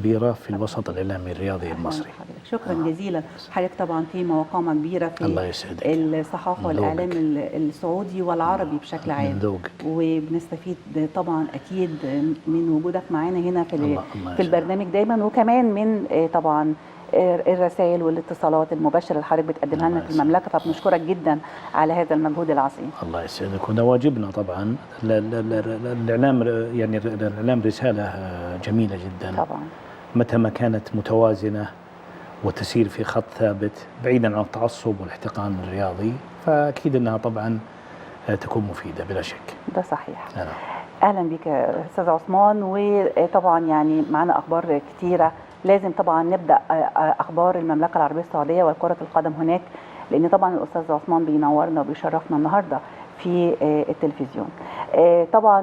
كبيرة في الوسط الإعلامي الرياضي المصري. شكرا جزيلا. حضرتك طبعا قيمة وقامة كبيرة في الله يسعدك. الصحافة من والإعلام ذوقك. السعودي والعربي بشكل من عام. ذوقك. وبنستفيد طبعا أكيد من وجودك معانا هنا في الله في يسعدك. البرنامج دايما، وكمان من طبعا الرسائل والاتصالات المباشرة اللي حضرتك بتقدمها لنا الله في المملكة، فبنشكرك جدا على هذا المجهود العظيم. الله يسعدك، وده واجبنا طبعا. الإعلام، يعني الإعلام رسالة جميلة جدا طبعا، متى ما كانت متوازنة وتسير في خط ثابت بعيدا عن التعصب والاحتقان الرياضي، فأكيد أنها طبعا تكون مفيدة بلا شك. ده صحيح. نعم. اهلا بك يا استاذ عثمان، وطبعا يعني معنا اخبار كتيرة، لازم طبعا نبدا اخبار المملكة العربية السعودية وكره القدم هناك، لان طبعا الاستاذ عثمان بينورنا وبيشرفنا النهارده في التلفزيون. طبعا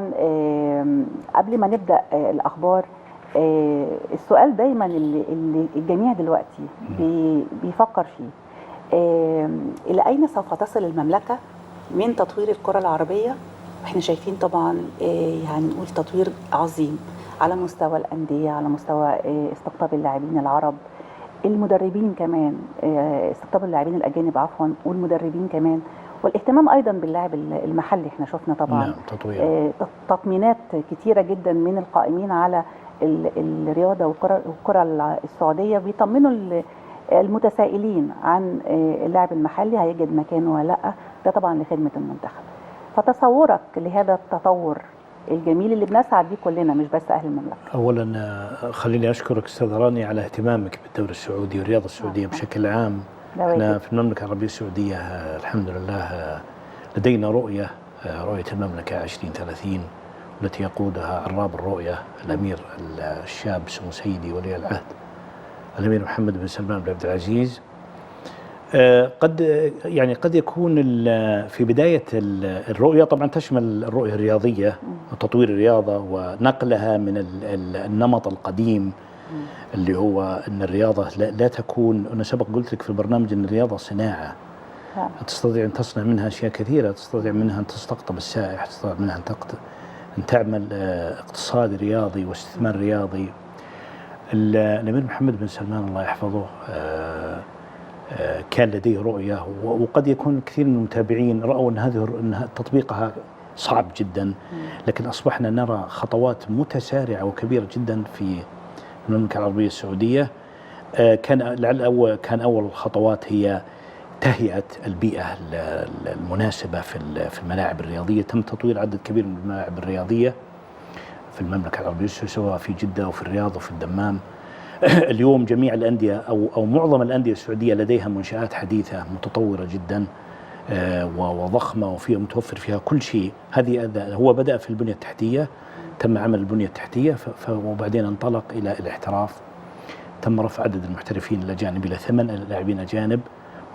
قبل ما نبدا الاخبار، السؤال دايما اللي الجميع دلوقتي بيفكر فيه، الى اين سوف تصل المملكة من تطوير الكره العربية؟ احنا شايفين طبعا يعني نقول تطوير عظيم على مستوى الأندية، على مستوى استقطاب اللاعبين العرب، المدربين كمان، استقطاب اللاعبين الأجانب عفوا، والمدربين كمان، والاهتمام أيضا باللاعب المحلي. احنا شفنا طبعا نعم تطوير، تطمينات كتيرة جدا من القائمين على الرياضة والكرة السعودية، بيطمنوا المتسائلين عن اللاعب المحلي هيجد مكانه ولا لا، ده طبعا لخدمة المنتخب. فتصورك لهذا التطور الجميل اللي بنسعد بيه كلنا مش بس أهل المملكة؟ أولا خليني أشكرك أستاذ راني على اهتمامك بالدوري السعودي والرياضة السعودية بشكل عام. احنا في المملكة العربية السعودية الحمد لله لدينا رؤية، رؤية المملكة 2030 التي يقودها عراب الرؤية الأمير الشاب سمو سيدي ولي العهد الأمير محمد بن سلمان بن عبد العزيز. قد يعني قد يكون في بداية الرؤية، طبعا تشمل الرؤية الرياضية وتطوير الرياضة ونقلها من النمط القديم اللي هو أن الرياضة لا تكون، أنا سبق قلت لك في البرنامج أن الرياضة صناعة، تستطيع أن تصنع منها أشياء كثيرة، تستطيع منها أن تستقطب السائح، تستطيع منها أن تعمل اقتصاد رياضي واستثمار رياضي. الأمير محمد بن سلمان الله يحفظه كان لديه رؤية، وقد يكون كثير من المتابعين رأوا أن هذه أن تطبيقها صعب جدا، لكن أصبحنا نرى خطوات متسارعة وكبيرة جدا في المملكة العربية السعودية. كان لعل كان أول الخطوات هي تهيئة البيئة المناسبة في الملاعب الرياضية. تم تطوير عدد كبير من الملاعب الرياضية في المملكة العربية السعودية، سواء في جدة وفي الرياض وفي الدمام. اليوم جميع الأندية أو معظم الأندية السعودية لديها منشآت حديثة متطورة جدا وضخمة، وفيها متوفر فيها كل شيء. هذه هو بدأ في البنية التحتية، تم عمل البنية التحتية وبعدين انطلق إلى الاحتراف. تم رفع عدد المحترفين الأجانب إلى 8 لاعبين أجانب،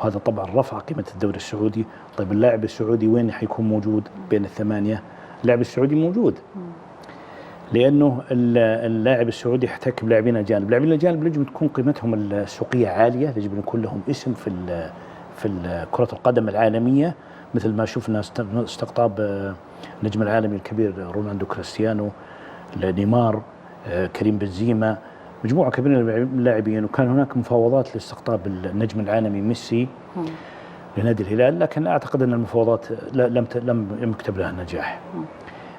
وهذا طبعا رفع قيمة الدوري السعودي. طيب اللاعب السعودي وين حيكون موجود بين ال8؟ اللاعب السعودي موجود، لأنه اللاعب السعودي يحتك بلاعبين أجانب. اللاعبين الأجانب لازم تكون قيمتهم السوقية عالية، لازم يكون لهم اسم في كرة القدم العالمية، مثل ما شفنا استقطاب النجم العالمي الكبير رونالدو، كريستيانو، نيمار، كريم بنزيما، مجموعة كبيرة من اللاعبين. وكان هناك مفاوضات لاستقطاب النجم العالمي ميسي لنادي الهلال، لكن أعتقد أن المفاوضات لم يكتب لها نجاح.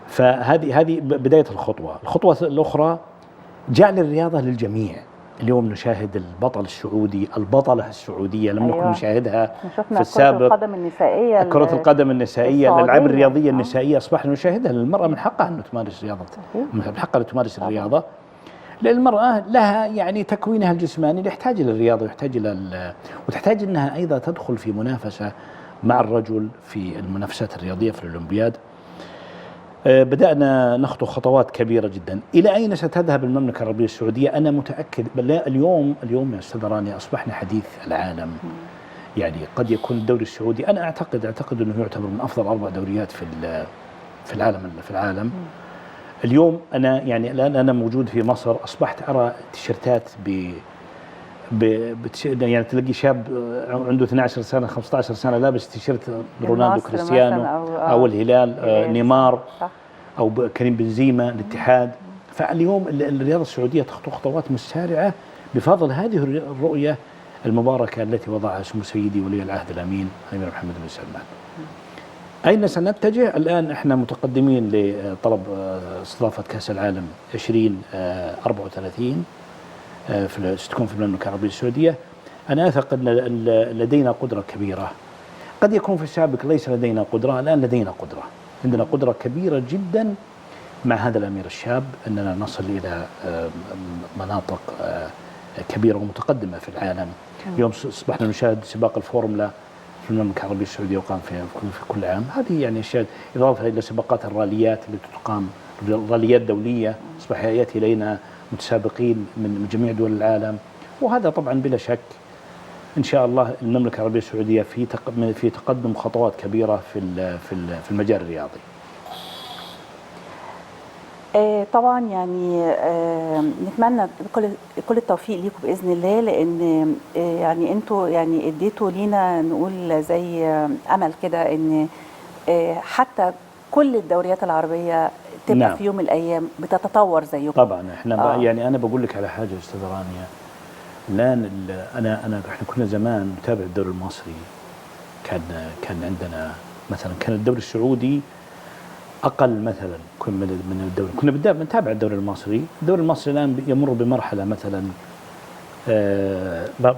فهذه بداية الخطوة. الخطوة الأخرى جعل الرياضة للجميع. اليوم نشاهد البطل السعودي، البطلة السعودية لم نكن نشاهدها في السابق. كرة القدم النسائية، كرة القدم النسائية، الألعاب الرياضية النسائية أصبحنا نشاهدها. المرأة من حقها أن تمارس رياضة، من حقها أن تمارس الرياضة، لأن المرأة لها يعني تكوينها الجسماني يحتاج إلى الرياضة، ويحتاج إلى وتحتاج أنها أيضا تدخل في منافسة مع الرجل في المنافسات الرياضية في الأولمبياد. بدأنا نخطو خطوات كبيرة جدا. إلى أين ستذهب المملكة العربية السعودية؟ أنا متأكد اليوم يا أستاذ رانيا أصبحنا حديث العالم. يعني قد يكون الدوري السعودي، أنا أعتقد أنه يعتبر من أفضل 4 دوريات في العالم. اليوم أنا يعني الآن أنا موجود في مصر، أصبحت أرى تيشيرتات يعني تلاقي شاب عنده 12 سنة 15 سنة لابس تيشيرت رونالدو، كريستيانو، أو الهلال، نيمار، أو كريم بنزيما، الاتحاد. فاليوم الرياضة السعودية تخطو خطوات متسارعة بفضل هذه الرؤية المباركة التي وضعها سمو سيدي ولي العهد الأمين الأمير محمد بن سلمان. أين سنتجه؟ الآن احنا متقدمين لطلب استضافة كأس العالم 2034، ستكون في المملكة العربية السعودية. أنا أثق أن لدينا قدرة كبيرة، قد يكون في السابق ليس لدينا قدرة، الآن لدينا قدرة، عندنا قدرة كبيرة جدا مع هذا الأمير الشاب أننا نصل إلى مناطق كبيرة ومتقدمة في العالم. اليوم أصبحنا نشاهد سباق الفورمولا في المملكة العربية السعودية وقام في كل عام، هذه يعني أشياء إضافة إلى سباقات الراليات اللي تقام، راليات دولية، أصبح يأتي إلينا متسابقين من جميع دول العالم، وهذا طبعا بلا شك إن شاء الله المملكة العربية السعودية في تقدم خطوات كبيرة في المجال الرياضي. طبعا يعني نتمنى كل التوفيق ليكم باذن الله، لان يعني انتوا يعني اديتوا لينا نقول زي امل كده ان حتى كل الدوريات العربية تبقى نعم. في يوم من الايام بتتطور زيكم. طبعا احنا يعني انا بقول لك على حاجة استاذ رانيا، الان انا احنا كنا زمان نتابع الدوري المصري، كان عندنا مثلا كان الدوري السعودي اقل مثلا من الدوري، كنا بنتابع الدوري المصري. الدوري المصري الان يمر بمرحلة مثلا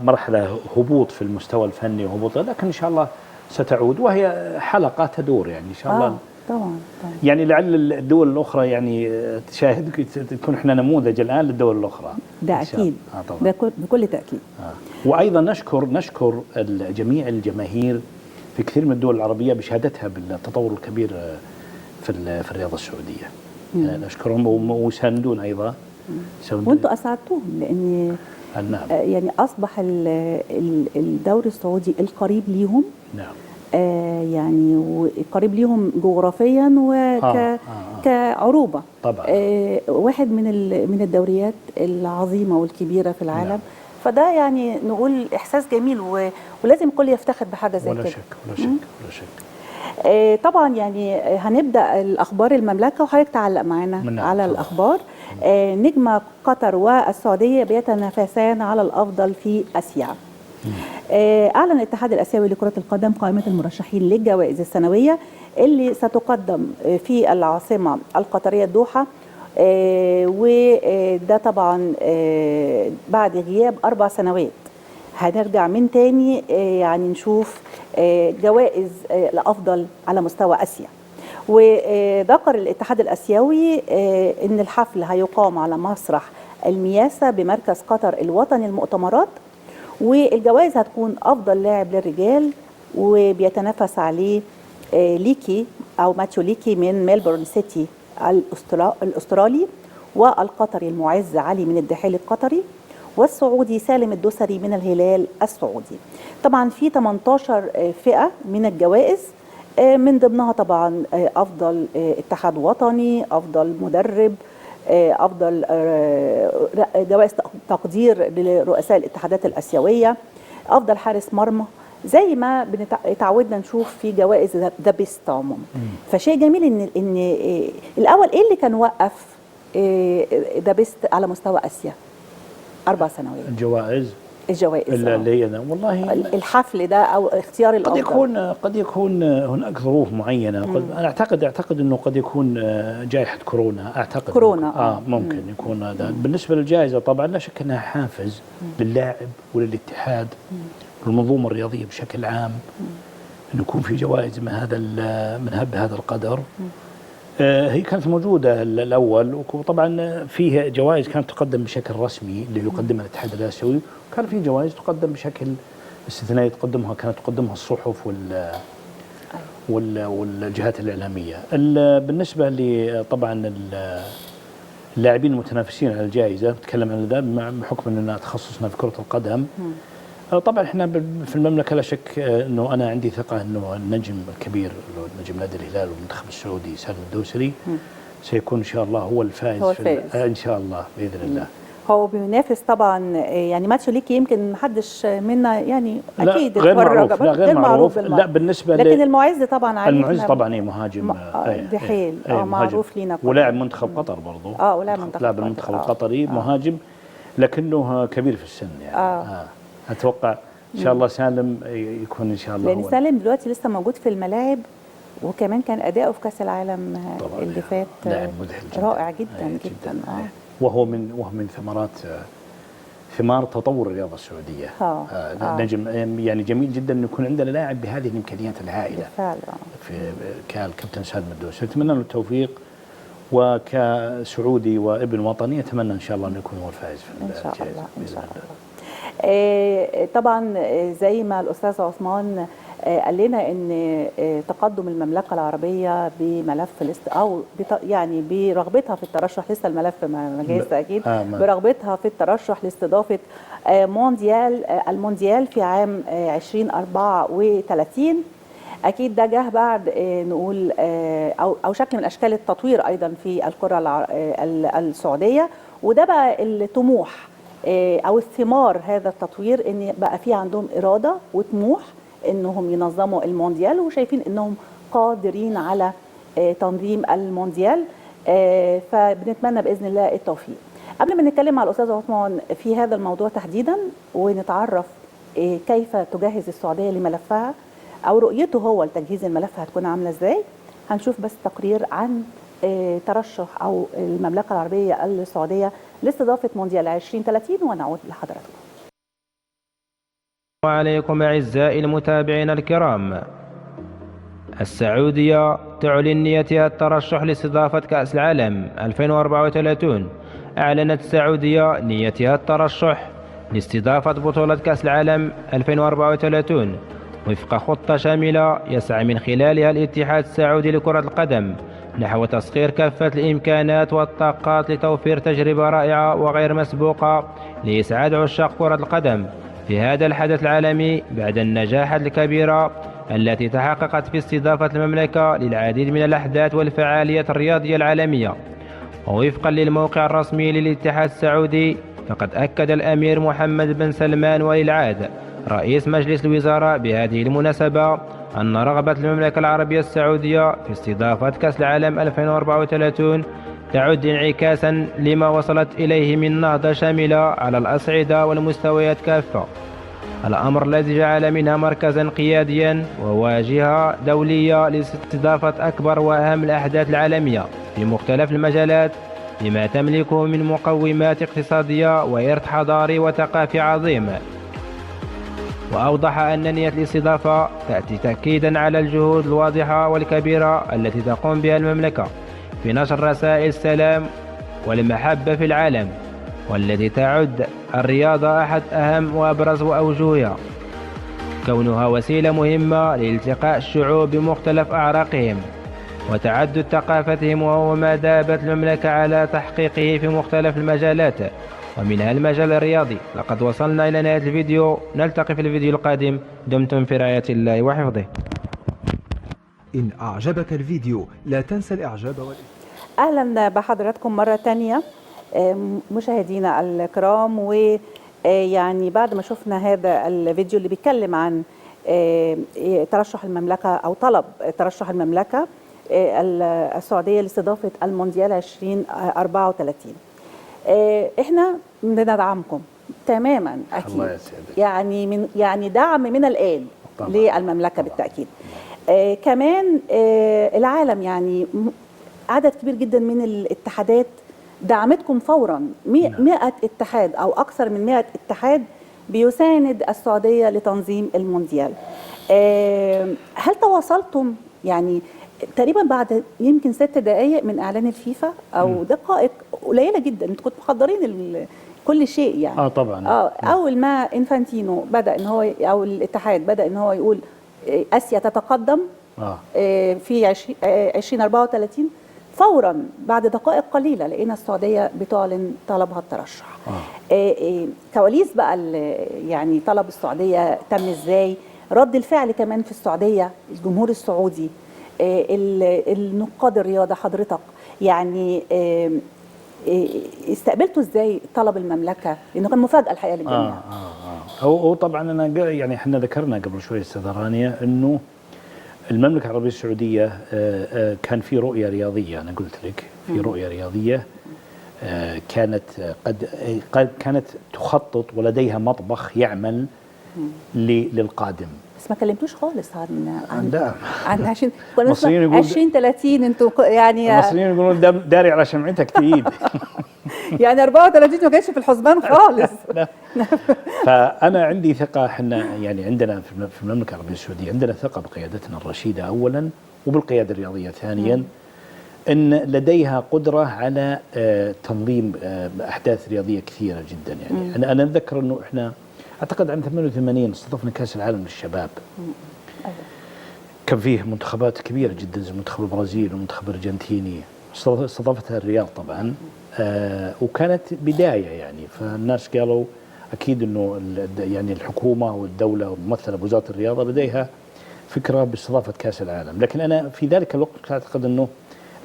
مرحلة هبوط في المستوى الفني وهبوط، لكن ان شاء الله ستعود، وهي حلقة تدور يعني ان شاء الله. طبعا يعني لعل الدول الاخرى يعني تشاهد، تكون احنا نموذج الان للدول الاخرى. ده اكيد، طبعا ده بكل تاكيد. وايضا نشكر جميع الجماهير في كثير من الدول العربية بشهادتها بالتطور الكبير في الرياضة السعودية. يعني نشكرهم ويساندون ايضا. وانتم اسعدتوهم، لان نعم. يعني اصبح الدوري السعودي القريب ليهم. نعم. يعني وقريب ليهم جغرافيا كعروبه طبعا. واحد من الدوريات العظيمة والكبيرة في العالم. نعم. فده يعني نقول احساس جميل، ولازم الكل يفتخر بحاجة زي ولا كده. شك ولا شك ولا شك. طبعا يعني هنبدا الاخبار المملكة، وحضرتك تعلق معانا على الاخبار. نجمه قطر والسعودية بيتنافسان على الافضل في اسيا. أعلن الاتحاد الآسيوي لكرة القدم قائمة المرشحين للجوائز السنوية اللي ستقدم في العاصمة القطرية الدوحة، وده طبعا بعد غياب 4 سنوات. هنرجع من تاني يعني نشوف جوائز الأفضل على مستوى آسيا. وذكر الاتحاد الآسيوي إن الحفل هيقام على مسرح المياسة بمركز قطر الوطني للمؤتمرات، والجوائز هتكون أفضل لاعب للرجال، وبيتنافس عليه ليكي أو ماتيو ليكي من ميلبورن سيتي الأسترالي، والقطري المعز علي من الدحيل القطري، والسعودي سالم الدوسري من الهلال السعودي. طبعا في 18 فئة من الجوائز، من ضمنها طبعا أفضل اتحاد وطني، أفضل مدرب، أفضل جوائز تقدير لرؤساء الاتحادات الآسيوية، أفضل حارس مرمى، زي ما اتعودنا نشوف في جوائز The Best عموما. فشيء جميل ان الأول إيه اللي كان وقف The Best على مستوى آسيا 4 سنوات؟ الجوائز اللي هي والله الحفل ده او اختيار الافضل قد يكون هناك ظروف معينة. انا اعتقد انه قد يكون جائحة كورونا، اعتقد كورونا ممكن يكون هذا. بالنسبة للجائزه طبعا لا شك انها حافز للاعب وللاتحاد والمنظومه الرياضية بشكل عام، انه يكون في جوائز من هذا من بهذا القدر. هي كانت موجودة الأول، وطبعا فيه جوائز كانت تقدم بشكل رسمي اللي يقدمها الاتحاد الآسيوي، وكان فيه جوائز تقدم بشكل استثنائي كانت تقدمها الصحف والجهات الإعلامية. بالنسبة طبعا اللاعبين المتنافسين على الجائزة، نتكلم عن ذا بحكم أننا تخصصنا في كرة القدم. طبعا احنا في المملكة لا شك انه انا عندي ثقة انه النجم الكبير نجم نادي الهلال والمنتخب السعودي سالم الدوسري سيكون ان شاء الله هو الفائز، ان شاء الله باذن الله. هو بينافس طبعا، يعني ماتيو ليكي يمكن محدش منا يعني لا اكيد غير اتفرج، معروف، لا غير معروف، بالمرة. لا بالنسبة لكن المعز طبعا عارفنا. المعز طبعا اي مهاجم، دحيل، معروف لينا كلنا. ولاعب منتخب قطر برضه، ولاعب منتخب لاعب قطر، المنتخب القطري، مهاجم لكنه كبير في السن يعني. اتوقع ان شاء الله سالم يكون ان شاء الله، لان سالم دلوقتي لسه موجود في الملاعب، وكمان كان اداؤه في كاس العالم اللي فات لاعب مذهل جدا، رائع جدا جدا. وهو من ثمرات ثمار تطور الرياضة السعودية. نجم يعني جميل جدا انه يكون عندنا لاعب بهذه الامكانيات الهائلة بالفعل، في كالكابتن سالم الدوسري. اتمنى له التوفيق، وكسعودي وابن وطني اتمنى ان شاء الله انه يكون هو الفائز في ان شاء الله. ان شاء الله. طبعا زي ما الاستاذ عثمان قال لنا ان تقدم المملكة العربية بملف او يعني برغبتها في الترشح، لسه الملف ما جاهز اكيد، برغبتها في الترشح لاستضافة المونديال في عام 2034. اكيد ده جه بعد نقول او شكل من اشكال التطوير ايضا في الكره السعودية، وده بقى الطموح او الثمار هذا التطوير، ان بقى في عندهم اراده وطموح انهم ينظموا المونديال، وشايفين انهم قادرين على تنظيم المونديال. فبنتمنى باذن الله التوفيق. قبل ما نتكلم مع الاستاذ عثمان في هذا الموضوع تحديدا ونتعرف كيف تجهز السعودية لملفها او رؤيته هو لتجهيز الملف هتكون عامله ازاي، هنشوف بس تقرير عن ترشح او المملكة العربية السعودية لاستضافة مونديال 2030 ونعود لحضراتكم. وعليكم أعزائي المتابعين الكرام. السعودية تعلن نيتها الترشح لاستضافة كأس العالم 2034. أعلنت السعودية نيتها الترشح لاستضافة بطولة كأس العالم 2034 وفق خطة شاملة يسعى من خلالها الاتحاد السعودي لكرة القدم نحو تسخير كافة الإمكانات والطاقات لتوفير تجربة رائعة وغير مسبوقة لإسعاد عشاق كرة القدم في هذا الحدث العالمي بعد النجاحات الكبيرة التي تحققت في استضافة المملكة للعديد من الأحداث والفعاليات الرياضية العالمية. ووفقا للموقع الرسمي للاتحاد السعودي، فقد أكد الأمير محمد بن سلمان ولي العهد رئيس مجلس الوزراء بهذه المناسبة أن رغبة المملكة العربية السعودية في استضافة كأس العالم 2034 تعد انعكاسا لما وصلت إليه من نهضة شاملة على الأصعدة والمستويات كافة، الأمر الذي جعل منها مركزا قياديا وواجهة دولية لاستضافة أكبر وأهم الأحداث العالمية في مختلف المجالات لما تملكه من مقومات اقتصادية وإرث حضاري وثقافي عظيم. وأوضح أن نية الاستضافة تأتي تأكيدا على الجهود الواضحة والكبيرة التي تقوم بها المملكة في نشر رسائل السلام والمحبة في العالم، والتي تعد الرياضة أحد أهم وأبرز أوجهها، كونها وسيلة مهمة لالتقاء الشعوب بمختلف أعراقهم وتعدد ثقافتهم، وهو ما دابت المملكة على تحقيقه في مختلف المجالات ومنها المجال الرياضي. لقد وصلنا إلى نهاية الفيديو، نلتقي في الفيديو القادم، دمتم في رعاية الله وحفظه. إن أعجبك الفيديو لا تنسى الإعجاب. أهلا بحضراتكم مرة تانية مشاهدينا الكرام، ويعني بعد ما شفنا هذا الفيديو اللي بيتكلم عن ترشح المملكة أو طلب ترشح المملكة السعودية لاستضافة المونديال 2034، احنا بندعمكم تماما اكيد. الله يسعدك. يعني من يعني دعم من الان طبعا. للمملكة طبعا. بالتاكيد. كمان العالم يعني عدد كبير جدا من الاتحادات دعمتكم فورا. 100 اتحاد او اكثر من 100 اتحاد بيساند السعودية لتنظيم المونديال. هل تواصلتم يعني تقريبا بعد يمكن 6 دقائق من اعلان الفيفا او دقائق قليله جدا، انتوا كنتوا محضرين كل شيء يعني؟ طبعا. اول ما انفانتينو بدا ان هو او الاتحاد بدا ان هو يقول اسيا تتقدم في 2034، فورا بعد دقائق قليله لقينا السعودية بتعلن طلبها الترشح. كواليس بقى يعني طلب السعودية تم ازاي؟ رد الفعل كمان في السعودية، الجمهور السعودي، النقاد الرياضة، حضرتك يعني استقبلتوا ازاي طلب المملكة؟ لانه كان مفاجاة الحقيقة للجميع. هو طبعا انا يعني احنا ذكرنا قبل شوي استاذه رانيا انه المملكة العربية السعودية كان في رؤية رياضية، انا قلت لك في رؤية رياضية كانت قد كانت تخطط ولديها مطبخ يعمل للقادم. بس ما كلمتوش خالص عن لا. عن 20 كنا المصريين نسمع يقول- 20 30 انتوا يعني المصريين يقولون داري على شمعتك تيد. يعني 34 ما كانش في الحسبان خالص. لا. فانا عندي ثقة، احنا يعني عندنا في المملكة العربية السعودية عندنا ثقة بقيادتنا الرشيدة اولا، وبالقياده الرياضية ثانيا، ان لديها قدره على تنظيم احداث رياضية كثيرة جدا. يعني انا اتذكر انه احنا اعتقد عام 88 استضفنا كاس العالم للشباب. كان فيه منتخبات كبيرة جدا زي منتخب البرازيل والمنتخب الارجنتيني، استضافتها الرياض طبعا، وكانت بداية يعني. فالناس قالوا اكيد انه يعني الحكومة والدولة وممثله بوزارة الرياضة لديها فكرة باستضافه كاس العالم، لكن انا في ذلك الوقت كنت اعتقد انه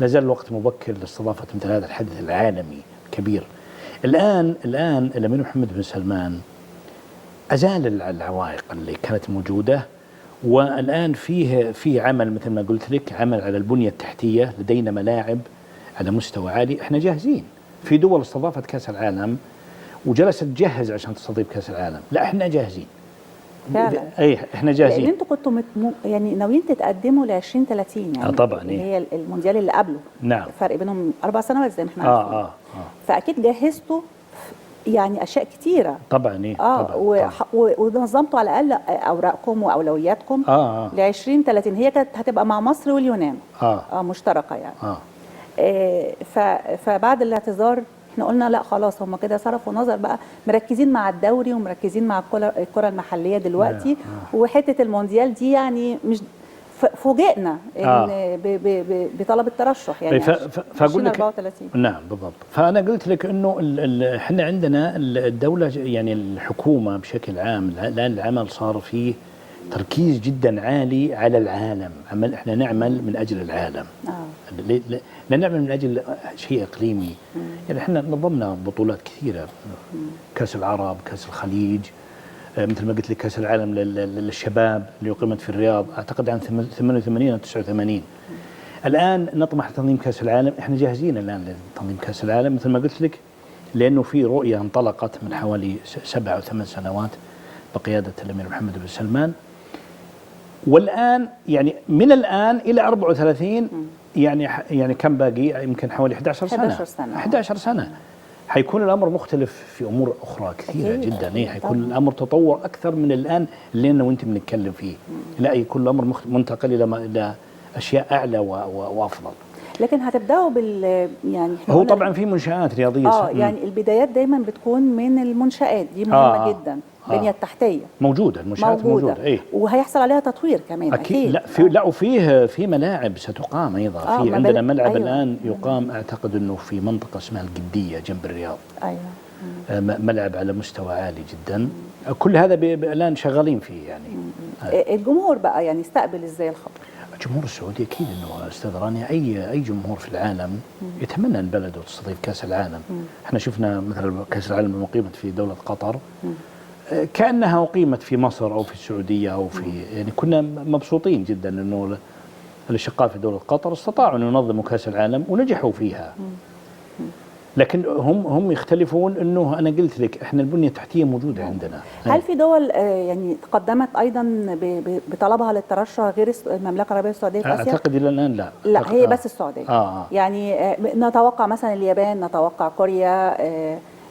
لا زال الوقت مبكر لاستضافة مثل هذا الحدث العالمي الكبير. الان الامير محمد بن سلمان ازال العوائق اللي كانت موجودة، والان فيه عمل مثل ما قلت لك، عمل على البنية التحتية، لدينا ملاعب على مستوى عالي، احنا جاهزين. في دول استضافت كاس العالم وجلست تجهز عشان تستضيف كاس العالم، لا احنا جاهزين فعلا. اي احنا لان جاهزين. انتوا كنتوا يعني ناويين تتقدموا ل 2030 يعني طبعاً، اللي إيه. هي المونديال اللي قبله. نعم. فرق بينهم 4 سنوات زي ما احنا عارفين. فاكيد جهزتوا يعني اشياء كتيرة. طبعا ايه طبعا. ونظمتوا على الاقل اوراقكم واولوياتكم ل 2030. هي كانت هتبقى مع مصر واليونان مشتركة يعني. فبعد الاعتذار احنا قلنا لا خلاص، هم كده صرفوا نظر بقى، مركزين مع الدوري ومركزين مع الكره المحلية دلوقتي. وحتة المونديال دي يعني مش فوجئنا ان بطلب الترشح يعني فاقول لك 34. نعم بالضبط. فانا قلت لك انه احنا عندنا الدولة يعني الحكومة بشكل عام الان العمل صار فيه تركيز جدا عالي على العالم، احنا نعمل من اجل العالم. لا نعمل من اجل شيء اقليمي. يعني احنا نظمنا بطولات كثيرة، كاس العرب، كاس الخليج، مثل ما قلت لك كاس العالم للشباب اللي اقيمت في الرياض اعتقد عام 88 او 89. الان نطمح لتنظيم كاس العالم، احنا جاهزين الان لتنظيم كاس العالم مثل ما قلت لك، لانه في رؤية انطلقت من حوالي 7 أو 8 سنوات بقيادة الامير محمد بن سلمان. والان يعني من الان الى 34 يعني كم باقي؟ يمكن حوالي 11 سنة. 11 سنة. 11 سنة. حيكون الامر مختلف في امور اخرى كثيرة جدا. ايه حيكون الامر تطور اكثر من الان اللي انا وانت بنتكلم فيه. لا يكون الامر منتقل الى اشياء اعلى وافضل. لكن هتبداوا بال يعني هو طبعا في منشآت رياضية. يعني البدايات دايما بتكون من المنشآت دي مهمة جدا. البنية التحتية موجودة، المنشآت موجودة. إيه؟ وهيحصل عليها تطوير كمان اكيد. لا في لا وفيه في ملاعب ستقام ايضا. في عندنا ملعب الان يقام اعتقد انه في منطقة اسمها القديه جنب الرياض. ايوه. ملعب على مستوى عالي جدا. كل هذا الان شغالين فيه يعني. الجمهور بقى يعني استقبل ازاي الخبر؟ الجمهور السعودي اكيد انه استاذ رانيا اي جمهور في العالم يتمنى ان بلده تستضيف كاس العالم. احنا شفنا مثلا كاس العالم لما اقيمت في دولة قطر كانها اقيمت في مصر او في السعودية او في يعني كنا مبسوطين جدا انه الاشقاء في دولة قطر استطاعوا ان ينظموا كاس العالم ونجحوا فيها. لكن هم يختلفون انه انا قلت لك احنا البنية التحتية موجودة عندنا. هل في دول يعني تقدمت ايضا بطلبها للترشح غير المملكة العربية السعودية في اسيا؟ اعتقد الى الان لا. لا هي بس السعودية. يعني نتوقع مثلا اليابان، نتوقع كوريا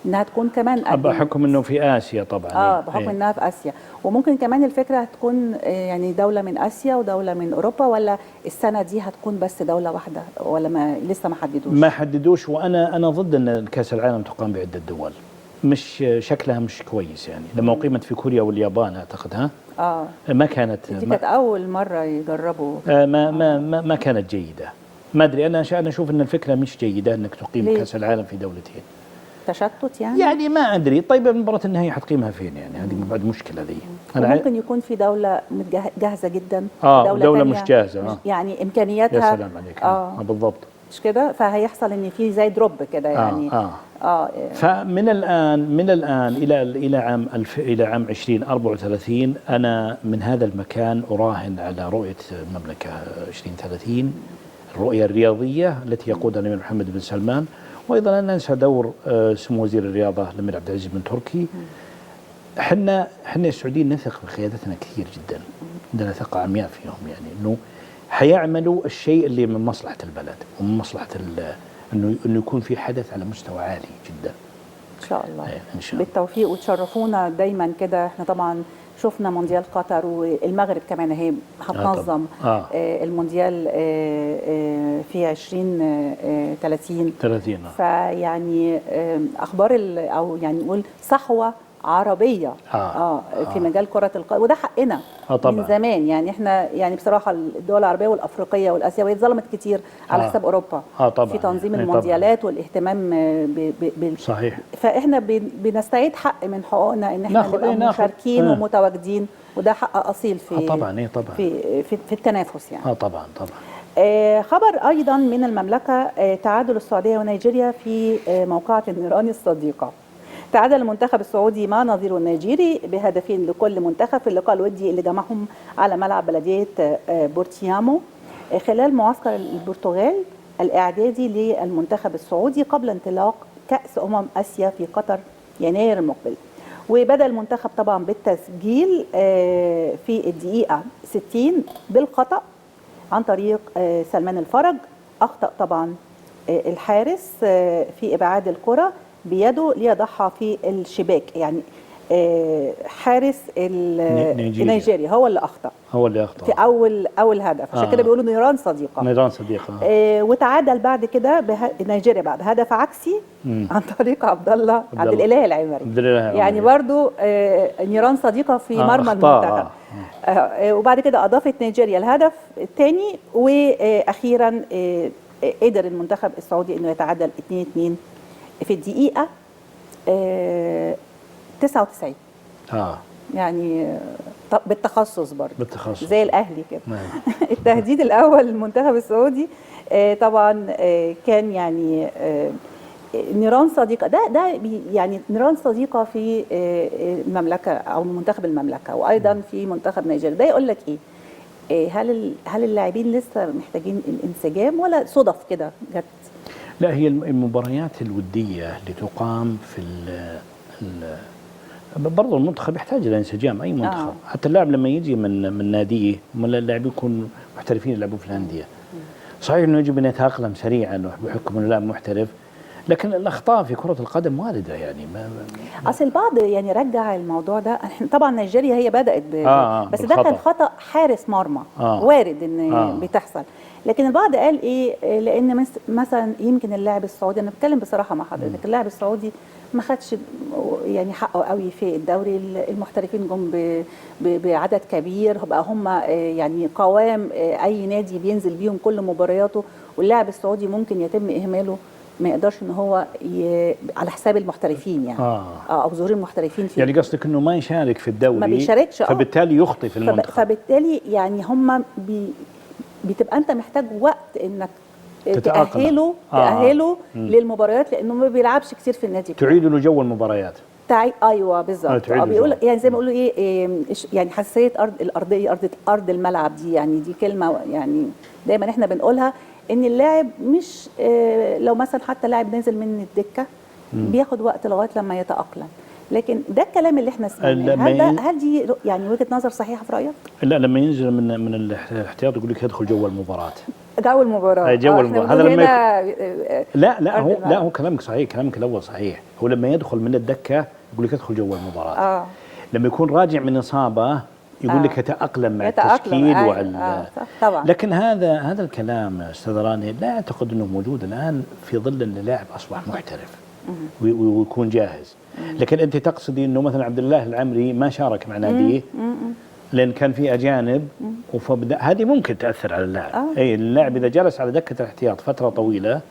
انها تكون كمان بحكم انه في اسيا طبعا. بحكم انها في اسيا، وممكن كمان الفكرة هتكون يعني دولة من اسيا ودولة من اوروبا، ولا السنة دي هتكون بس دولة واحدة، ولا ما لسه ما حددوش؟ ما حددوش. وانا ضد ان كاس العالم تقام بعده دول، مش شكلها مش كويس يعني. لما اقيمت في كوريا واليابان اعتقد ما كانت، دي كانت اول مرة يجربوا. ما ما ما, ما كانت جيدة. ما ادري، انا اشوف ان الفكرة مش جيدة انك تقيم كاس العالم في دولتين. تشتت يعني؟ يعني ما ادري. طيب مباراة النهائي حتقيمها فين يعني؟ هذه بعد مشكلة ذي. ممكن يكون في دولة جاهزة جدا، دولة مش جاهزة. يعني امكانياتها. يا سلام عليك. بالضبط. مش كده؟ فهيحصل ان في زي drop كده يعني. فمن الان، من الان الى عام الى عام 2034 انا من هذا المكان اراهن على رؤية المملكة 2030، الرؤية الرياضية التي يقودها الامير محمد بن سلمان، وايضا لا ننسى دور سمو وزير الرياضة الامير عبد العزيز بن تركي. احنا السعوديين نثق بقيادتنا كثير جدا، عندنا ثقة عمياء فيهم، يعني انه حيعملوا الشيء اللي من مصلحة البلد ومن مصلحة انه يكون في حدث على مستوى عالي جدا. ان شاء الله. ان شاء الله بالتوفيق، وتشرفونا دايما كده. احنا طبعا شفنا مونديال قطر، والمغرب كمان اهي هتنظم المونديال في 2030. فيعني اخبار او يعني نقول صحوة عربية في مجال كره القدم، وده حقنا طبعا من زمان. يعني احنا يعني بصراحة الدول العربية والافريقيه والاسيويه اتظلمت كتير على حساب اوروبا طبعا في تنظيم المونديالات والاهتمام صحيح. فاحنا بنستعيد حق من حقوقنا ان احنا نبقى مشاركين ومتواجدين، وده حق اصيل في طبعا طبعا في في التنافس يعني. طبعا طبعا. خبر ايضا من المملكة، تعادل السعودية ونيجيريا في موقعة النيران الصديقة. تعادل المنتخب السعودي مع نظيره النيجيري بهدفين لكل منتخب في اللقاء الودي اللي جمعهم على ملعب بلدية بورتيامو خلال معسكر البرتغال الإعدادي للمنتخب السعودي قبل انطلاق كأس آسيا في قطر يناير المقبل. وبدأ المنتخب طبعا بالتسجيل في الدقيقة 60 بالخطأ عن طريق سلمان الفرج. أخطأ طبعا الحارس في إبعاد الكرة بيده ليضعها في الشباك، يعني حارس النيجيري هو اللي اخطا، في اول هدف، عشان كده بيقولوا نيران صديقه. نيران صديقه. وتعادل بعد كده نيجيريا بعد هدف عكسي عن طريق عبد الاله العمري. يعني برضو نيران صديقه في مرمى المنتخب. وبعد كده اضافت نيجيريا الهدف الثاني، واخيرا قدر المنتخب السعودي انه يتعادل 2-2 في الدقيقة 99. يعني بالتخصص برضه، بالتخصص زي الأهلي كده. التهديد الأول للمنتخب السعودي طبعا كان يعني نيران صديقة، ده يعني نيران صديقة في المملكة أو منتخب المملكة، وأيضا في منتخب نيجيريا. ده يقول لك إيه؟ هل اللاعبين لسه محتاجين الانسجام ولا صدف كده جت؟ لا، هي المباريات الودية اللي تقام في برضه المنتخب يحتاج إلى انسجام، أي منتخب. حتى اللاعب لما يجي من ناديه، اللاعب يكون محترفين يلعبوا في الأندية. صحيح إنه يجب أن يتأقلم سريعا بحكم إنه لاعب محترف، لكن الأخطاء في كرة القدم واردة يعني. أصل البعض يعني رجع الموضوع ده. طبعا نيجيريا هي بدأت بس ده كان خطأ حارس مرمى، وارد إن بتحصل. لكن البعض قال ايه، لان مثلا يمكن اللاعب السعودي، انا بتكلم بصراحة مع حضرتك، اللاعب السعودي ما خدش يعني حقه قوي في الدوري، المحترفين جم بعدد كبير، بقى هم يعني قوام اي نادي بينزل بيهم كل مبارياته، واللاعب السعودي ممكن يتم اهماله، ما يقدرش ان هو على حساب المحترفين يعني او ظهور المحترفين فيه. يعني قصدك انه ما يشارك في الدوري، ما بيشاركش، فبالتالي يخطي في المنتخب، فبالتالي يعني هم بتبقى انت محتاج وقت انك تأهله للمباريات، لانه ما بيلعبش كتير في النادي، تعيد له جو المباريات. ايوه بالظبط. بيقول يعني زي ما بيقولوا ايه، يعني حساسية ارض الارضيه، ارض الملعب دي، يعني دي كلمة يعني دايما احنا بنقولها، ان اللاعب مش لو مثلا حتى لاعب نزل من الدكة بياخد وقت لغاية لما يتأقلم. لكن ده الكلام اللي احنا سمعناه، هل دي يعني وجهه نظر صحيحه في رايك؟ لا، لما ينزل من الاحتياط يقول لك يدخل جو المباراة. جو المباراة، جو المباراة. هذا لما لا لا هو لا، هو كلامك صحيح، كلامك الاول صحيح. هو لما يدخل من الدكة يقول لك ادخل جو المباراة. لما يكون راجع من اصابه يقول لك يتأقلم مع التشكيل وعلى طبعا. لكن هذا الكلام استاذ راني لا اعتقد انه موجود الان في ظل ان اللاعب اصبح محترف ويكون جاهز. لكن انت تقصدي انه مثلا عبد الله العمري ما شارك مع ناديه لان كان في اجانب، وفبدا هذه ممكن تاثر على اللاعب. اي اللاعب اذا جلس على دكه الاحتياط فترة طويلة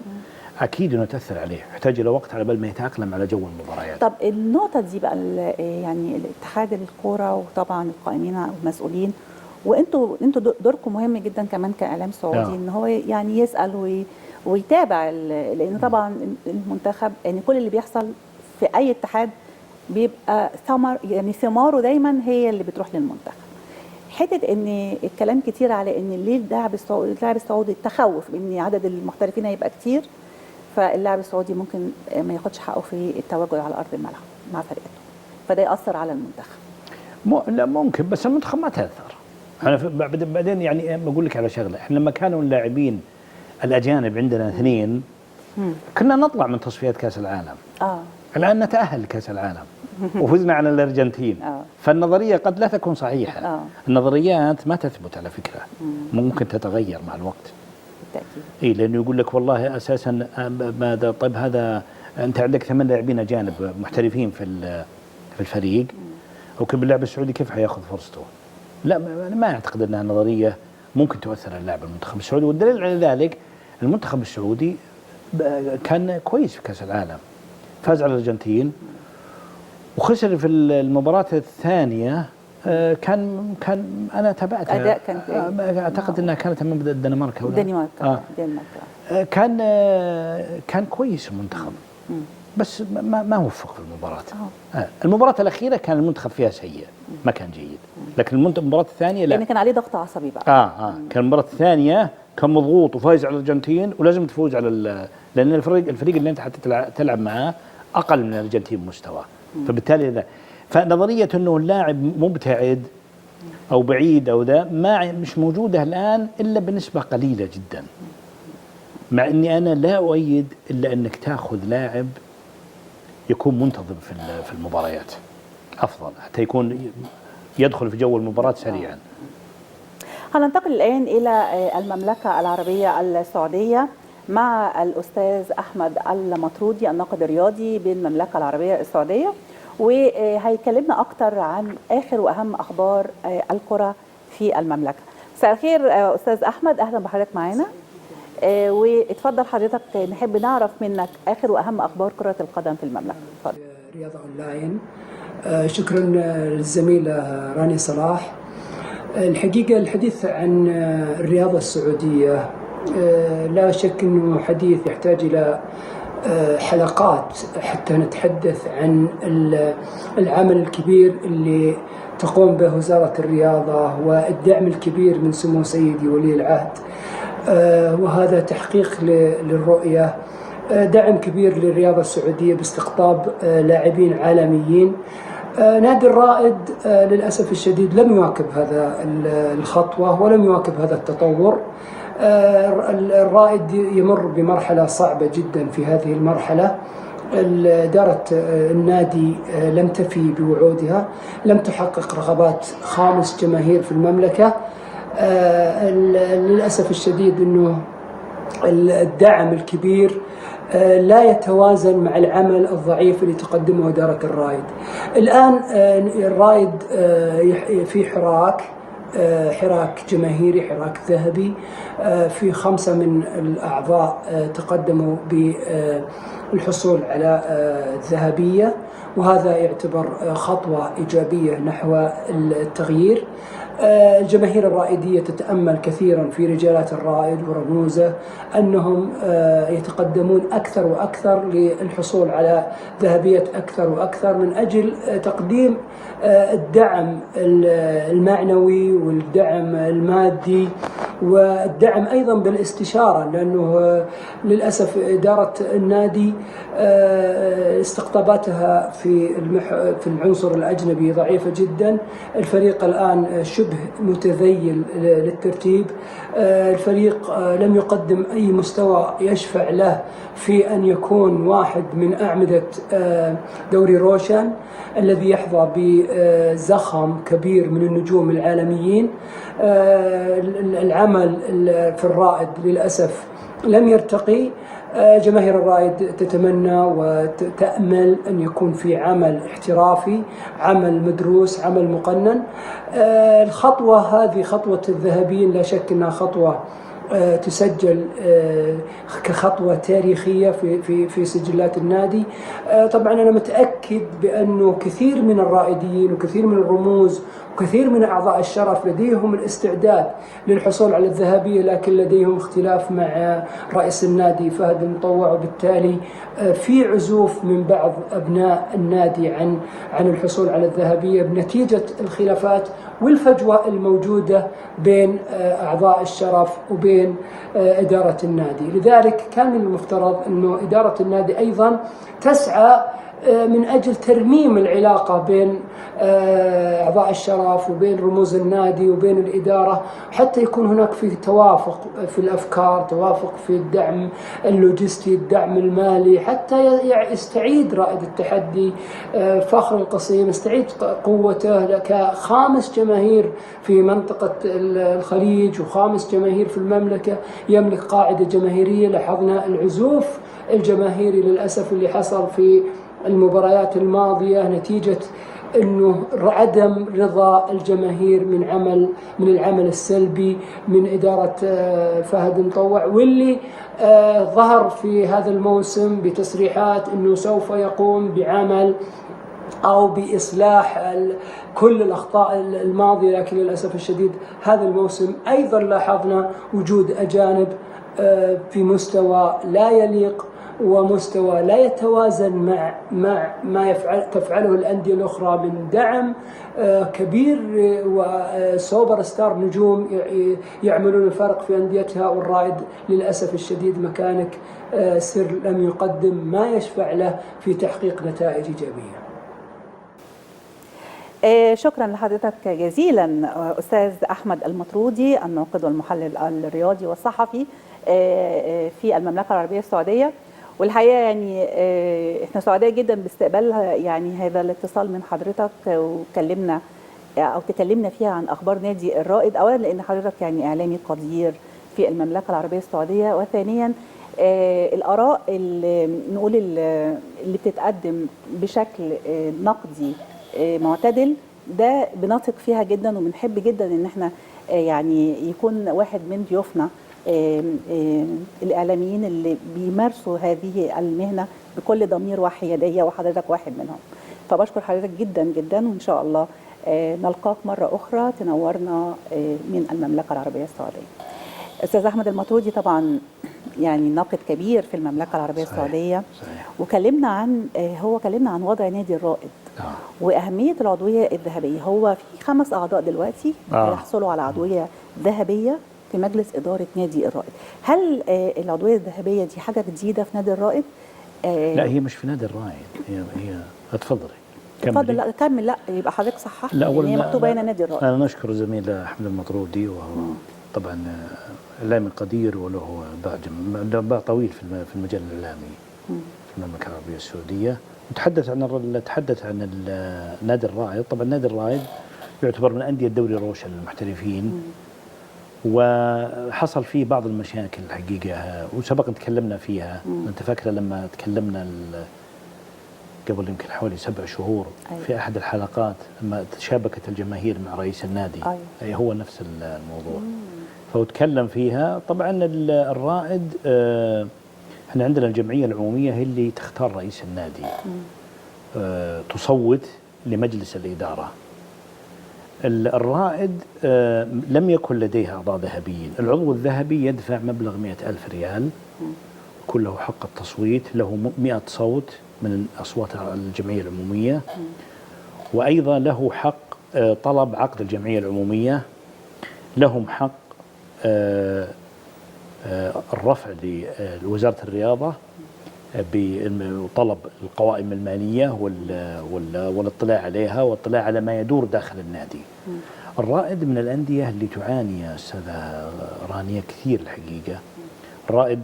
اكيد انه تاثر عليه، يحتاج الى وقت على بال ما يتاقلم على جو المباريات. طب النقطة دي بقى يعني الاتحاد الكورة وطبعا القائمين والمسؤولين، وانتوا دوركم مهم جدا كمان كاعلام سعودي، ان هو يعني يسال ويتابع لان طبعا المنتخب يعني كل اللي بيحصل في اي اتحاد بيبقى ثمر، يعني ثماره دايما هي اللي بتروح للمنتخب. حتة ان الكلام كتير على ان ليه اللاعب السعودي، التخوف ان عدد المحترفين هيبقى كتير، فاللاعب السعودي ممكن ما ياخدش حقه في التواجد على ارض الملعب مع فرقته، فده ياثر على المنتخب. لا ممكن، بس المنتخب ما تاثر. انا بعدين يعني بقول لك على شغله، احنا لما كانوا اللاعبين الاجانب عندنا 2 كنا نطلع من تصفيات كاس العالم. الان نتاهل لكاس العالم وفزنا على الارجنتين. فالنظريه قد لا تكون صحيحه. النظريات ما تثبت على فكرة، ممكن تتغير مع الوقت. بالتاكيد. اي لانه يقول لك والله اساسا ماذا، طيب هذا انت عندك 8 لاعبين اجانب محترفين في الفريق، okay باللاعب السعودي كيف حياخذ فرصته؟ لا، انا ما اعتقد انها نظرية ممكن تؤثر على اللاعب المنتخب السعودي، والدليل على ذلك المنتخب السعودي كان كويس في كاس العالم، فاز على الارجنتين وخسر في المباراة الثانية. كان انا تابعتها، اداء كان اعتقد انها كانت امام الدنمارك. الدنمارك. كان كويس المنتخب، بس ما وفق في المباراة. المباراة الأخيرة كان المنتخب فيها سيء، ما كان جيد، لكن المباراة الثانية لا، لأن كان عليه ضغط عصبي بقى. كان المباراة الثانية كان مضغوط وفايز على الأرجنتين ولازم تفوز على لأن الفريق اللي أنت حتلعب معاه أقل من الأرجنتين مستوى، فبالتالي ذا فنظرية أنه اللاعب مبتعد أو بعيد أو ذا ما مش موجودة الآن إلا بنسبة قليلة جدا. مع أني أنا لا أؤيد إلا أنك تأخذ لاعب يكون منتظم في المباريات أفضل، حتى يكون يدخل في جو المباراة سريعا. هننتقل الآن إلى المملكة العربية السعودية مع الأستاذ أحمد المطرودي الناقد الرياضي بالمملكة العربية السعودية، وهيكلمنا أكتر عن آخر وأهم أخبار الكرة في المملكة. مساء الخير أستاذ أحمد، أهلا بحضرتك معانا، واتفضل حضرتك، نحب نعرف منك آخر وأهم أخبار كرة القدم في المملكة. اتفضل. رياضة أونلاين. شكرا للزميلة رانيا صلاح. الحقيقة الحديث عن الرياضة السعودية لا شك أنه حديث يحتاج إلى حلقات حتى نتحدث عن العمل الكبير اللي تقوم به وزارة الرياضة والدعم الكبير من سمو سيدي ولي العهد، وهذا تحقيق للرؤية، دعم كبير للرياضة السعودية باستقطاب لاعبين عالميين. نادي الرائد للأسف الشديد لم يواكب هذا الخطوة ولم يواكب هذا التطور. الرائد يمر بمرحلة صعبة جدا في هذه المرحلة. إدارة النادي لم تفي بوعودها، لم تحقق رغبات خامس جماهير في المملكة. للأسف الشديد أنه الدعم الكبير لا يتوازن مع العمل الضعيف اللي تقدمه إدارة الرائد. الآن الرائد في حراك، حراك جماهيري، حراك ذهبي، في 5 من الأعضاء تقدموا بالحصول على الذهبية، وهذا يعتبر خطوة إيجابية نحو التغيير. الجماهير الرائدية تتأمل كثيرا في رجالات الرائد ورموزه أنهم يتقدمون أكثر وأكثر للحصول على ذهبية أكثر وأكثر من أجل تقديم الدعم المعنوي والدعم المادي والدعم أيضا بالاستشارة، لأنه للأسف إدارة النادي استقطاباتها في العنصر الأجنبي ضعيفة جدا. الفريق الآن شبه متذيل للترتيب، الفريق لم يقدم أي مستوى يشفع له في أن يكون واحد من أعمدة دوري روشن الذي يحظى بزخم كبير من النجوم العالميين. العمل في الرائد للأسف لم يرتقي. جماهير الرائد تتمنى وتأمل أن يكون في عمل احترافي، عمل مدروس، عمل مقنن. الخطوة هذه خطوة الذهبيين لا شك أنها خطوة تسجل كخطوة تاريخية في في في سجلات النادي. طبعا أنا متأكد بأنه كثير من الرائديين وكثير من الرموز وكثير من أعضاء الشرف لديهم الاستعداد للحصول على الذهبية، لكن لديهم اختلاف مع رئيس النادي فهد المطوع، وبالتالي في عزوف من بعض أبناء النادي عن الحصول على الذهبية بنتيجة الخلافات والفجوة الموجودة بين أعضاء الشرف وبين إدارة النادي. لذلك كان من المفترض أنه إدارة النادي أيضا تسعى من أجل ترميم العلاقة بين أعضاء الشرف وبين رموز النادي وبين الإدارة، حتى يكون هناك في توافق في الأفكار، توافق في الدعم اللوجستي، الدعم المالي، حتى يستعيد رائد التحدي فخر القصيم، يستعيد قوته كخامس جماهير في منطقة الخليج وخامس جماهير في المملكة، يملك قاعدة جماهيرية. لاحظنا العزوف الجماهيري للأسف اللي حصل في المباريات الماضية نتيجة أنه عدم رضا الجماهير من العمل السلبي من إدارة فهد المطوع، واللي ظهر في هذا الموسم بتصريحات أنه سوف يقوم بعمل أو بإصلاح كل الأخطاء الماضية، لكن للأسف الشديد هذا الموسم أيضا لاحظنا وجود أجانب في مستوى لا يليق ومستوى لا يتوازن مع ما تفعله الأندية الأخرى من دعم كبير وسوبر ستار نجوم يعملون الفرق في أنديتها، والرائد للأسف الشديد مكانك سر لم يقدم ما يشفع له في تحقيق نتائج إيجابية. شكرا لحضرتك جزيلا أستاذ أحمد المطرودي، الناقد والمحلل الرياضي والصحفي في المملكة العربية السعودية. والحقيقة يعني احنا سعداء جدا باستقبال يعني هذا الاتصال من حضرتك، وكلمنا او تكلمنا فيها عن اخبار نادي الرائد. اولا لان حضرتك يعني اعلامي قدير في المملكة العربية السعودية، وثانيا الاراء اللي نقول اللي بتتقدم بشكل نقدي معتدل ده بنثق فيها جدا، وبنحب جدا ان احنا يعني يكون واحد من ضيوفنا الإعلاميين اللي بيمارسوا هذه المهنة بكل ضمير وحيادية، وحضرتك واحد منهم. فبشكر حضرتك جدا جدا، وإن شاء الله نلقاك مرة أخرى تنورنا من المملكة العربية السعودية. أستاذ أحمد المطرودي طبعا يعني ناقد كبير في المملكة العربية السعودية. صحيح. وكلمنا عن هو كلمنا عن وضع نادي الرائد وأهمية العضوية الذهبية. هو في 5 أعضاء دلوقتي يحصلوا على عضوية ذهبية في مجلس إدارة نادي الرائد. هل العضوية الذهبية دي حاجة جديدة في نادي الرائد؟ لا، هي مش في نادي الرائد، هي اتفضلي. اتفضل. لا كمل. لا يبقى حضرتك صححت، لأن هي مكتوبة هنا نادي الرائد. أنا نشكر زميل أحمد المطرودي، وهو طبعا إعلامي قدير وله باع طويل في المجال الإعلامي في المملكة العربية السعودية. تحدث عن نادي الرائد. طبعا نادي الرائد يعتبر من أندية دوري روشن للمحترفين، وحصل فيه بعض المشاكل الحقيقة، وسبق أن تكلمنا فيها. أنت فاكرة لما تكلمنا قبل يمكن حوالي 7 شهور. أيوة. في أحد الحلقات لما تشابكت الجماهير مع رئيس النادي. أيوة. أي هو نفس الموضوع. فهو تكلم فيها. طبعا الرائد احنا عندنا الجمعية العمومية هي اللي تختار رئيس النادي. تصوت لمجلس الإدارة. الرائد لم يكن لديها أعضاء ذهبيين. العضو الذهبي يدفع مبلغ 100,000 ريال، كله حق التصويت، له 100 صوت من أصوات الجمعية العمومية، وأيضا له حق طلب عقد الجمعية العمومية، لهم حق الرفع لوزارة الرياضة بطلب القوائم المالية والاطلاع عليها والاطلاع على ما يدور داخل النادي. الرائد من الأندية اللي تعاني يا أستاذة رانيا كثير الحقيقة. الرائد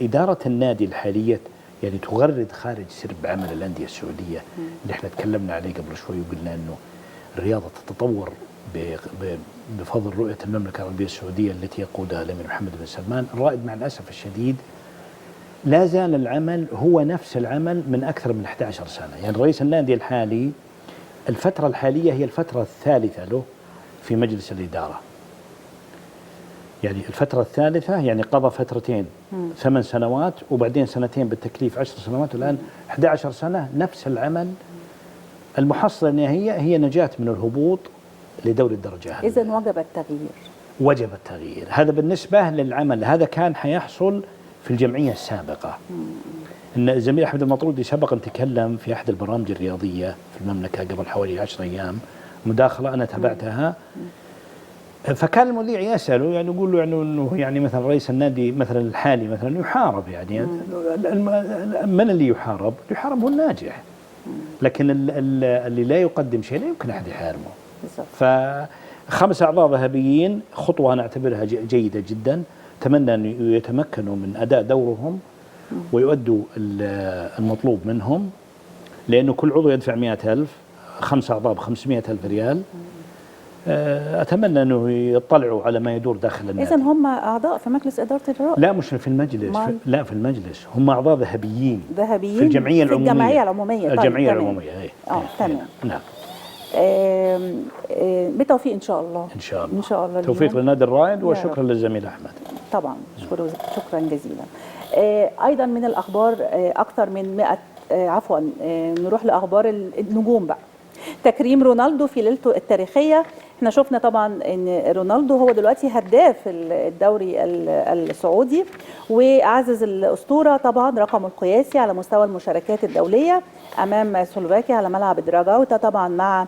إدارة النادي الحالية يعني تغرد خارج سرب عمل الأندية السعودية اللي احنا تكلمنا عليه قبل شوي، وقلنا أنه الرياضة تتطور بفضل رؤية المملكة العربية السعودية التي يقودها الأمير محمد بن سلمان. الرائد مع الأسف الشديد لا زال العمل هو نفس العمل من أكثر من 11 سنة. يعني رئيس النادي الحالي الفترة الحالية هي الفترة الثالثة له في مجلس الإدارة. يعني الفترة الثالثة، يعني قضى فترتين 8 سنوات وبعدين سنتين بالتكليف 10 سنوات، والآن 11 سنة نفس العمل. المحصلة النهائية هي نجاة من الهبوط لدوري الدرجة. إذا وجب التغيير. وجب التغيير. هذا بالنسبة للعمل، هذا كان حيحصل في الجمعية السابقة. إن الزميل أحمد المطرودي سبق أن تكلم في أحد البرامج الرياضية في المملكة قبل حوالي 10 أيام، مداخلة أنا تابعتها، فكان المذيع يسأله يعني يقول له يعني إنه يعني مثلا رئيس النادي مثلا الحالي مثلا يحارب، يعني من اللي يحارب؟ يحارب هو الناجح، لكن اللي لا يقدم شيء لا يمكن أحد يحاربه. بالضبط. ف5 أعضاء ذهبيين خطوة أنا أعتبرها جيدة جدا، أتمنى أن يتمكنوا من أداء دورهم ويؤدوا المطلوب منهم، لأنه كل عضو يدفع 100,000، 5 أعضاء ب500,000 ريال. أتمنى أنه يطلعوا على ما يدور داخل النادي. إذا هم أعضاء في مجلس إدارة الرائد؟ لا، مش في المجلس، لا في المجلس، هم أعضاء ذهبيين. ذهبيين في الجمعية العمومية. في الجمعية العمومية. طيب، الجمعية العمومية. إيه. تمام. نعم. بالتوفيق إن شاء الله. إن شاء الله. إن شاء الله. توفيق لنادي الرائد، وشكرا للزميل أحمد. طبعا شكرا جزيلا. أيضا من الأخبار أكثر من 100 عفوا نروح لأخبار النجوم بقى. تكريم رونالدو في ليلته التاريخية. احنا شفنا طبعا ان رونالدو هو دلوقتي هداف الدوري السعودي، وعزز الأسطورة طبعا رقمه القياسي على مستوى المشاركات الدولية أمام سلوفاكيا على ملعب دراجاوتا، طبعا مع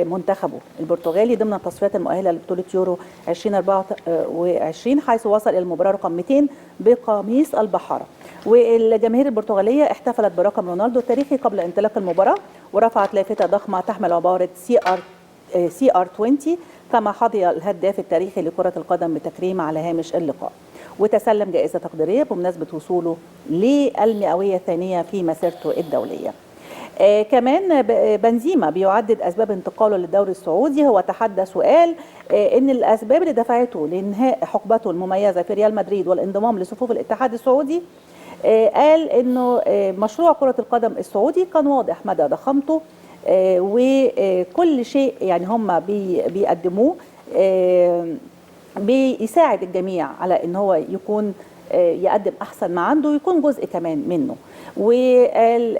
منتخبه البرتغالي ضمن التصفيات المؤهلة لبطولة يورو 2024، حيث وصل إلى المباراة رقم 200 بقميص البحارة. والجماهير البرتغالية احتفلت برقم رونالدو التاريخي قبل انطلاق المباراة، ورفعت لافتة ضخمة تحمل عبارة CR 20، كما حظي الهداف التاريخي لكرة القدم بتكريم على هامش اللقاء، وتسلم جائزة تقديرية بمناسبة وصوله للمئوية الثانية في مسيرته الدولية. كمان بنزيما بيعدد أسباب انتقاله للدوري السعودي. هو تحدث وقال إن الأسباب اللي دفعته لإنهاء حقبته المميزة في ريال مدريد والانضمام لصفوف الاتحاد السعودي، قال إنه مشروع كرة القدم السعودي كان واضح مدى ضخامته، وكل شيء يعني هم بيقدموه بيساعد الجميع على إن هو يكون يقدم أحسن ما عنده ويكون جزء كمان منه. وقال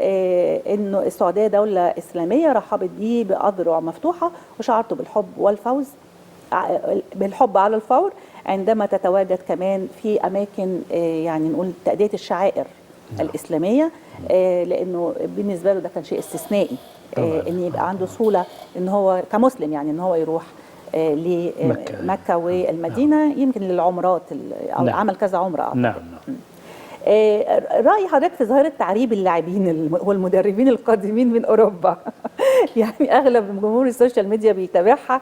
إنه السعودية دولة إسلامية رحبت بيه بأذرع مفتوحة، وشعرته بالحب والفوز بالحب على الفور عندما تتواجد كمان في أماكن يعني نقول تأدية الشعائر الإسلامية، لأنه بالنسبة له ده كان شيء استثنائي، إن يبقى عنده سهولة إن هو كمسلم يعني إن هو يروح لمكة والمدينة، يمكن للعمرات أو عمل كذا عمرة أعتقد. نعم. رأي حضرتك في ظاهرة تعريب اللاعبين والمدربين القادمين من أوروبا؟ يعني أغلب جمهور ال social media بيتابعها.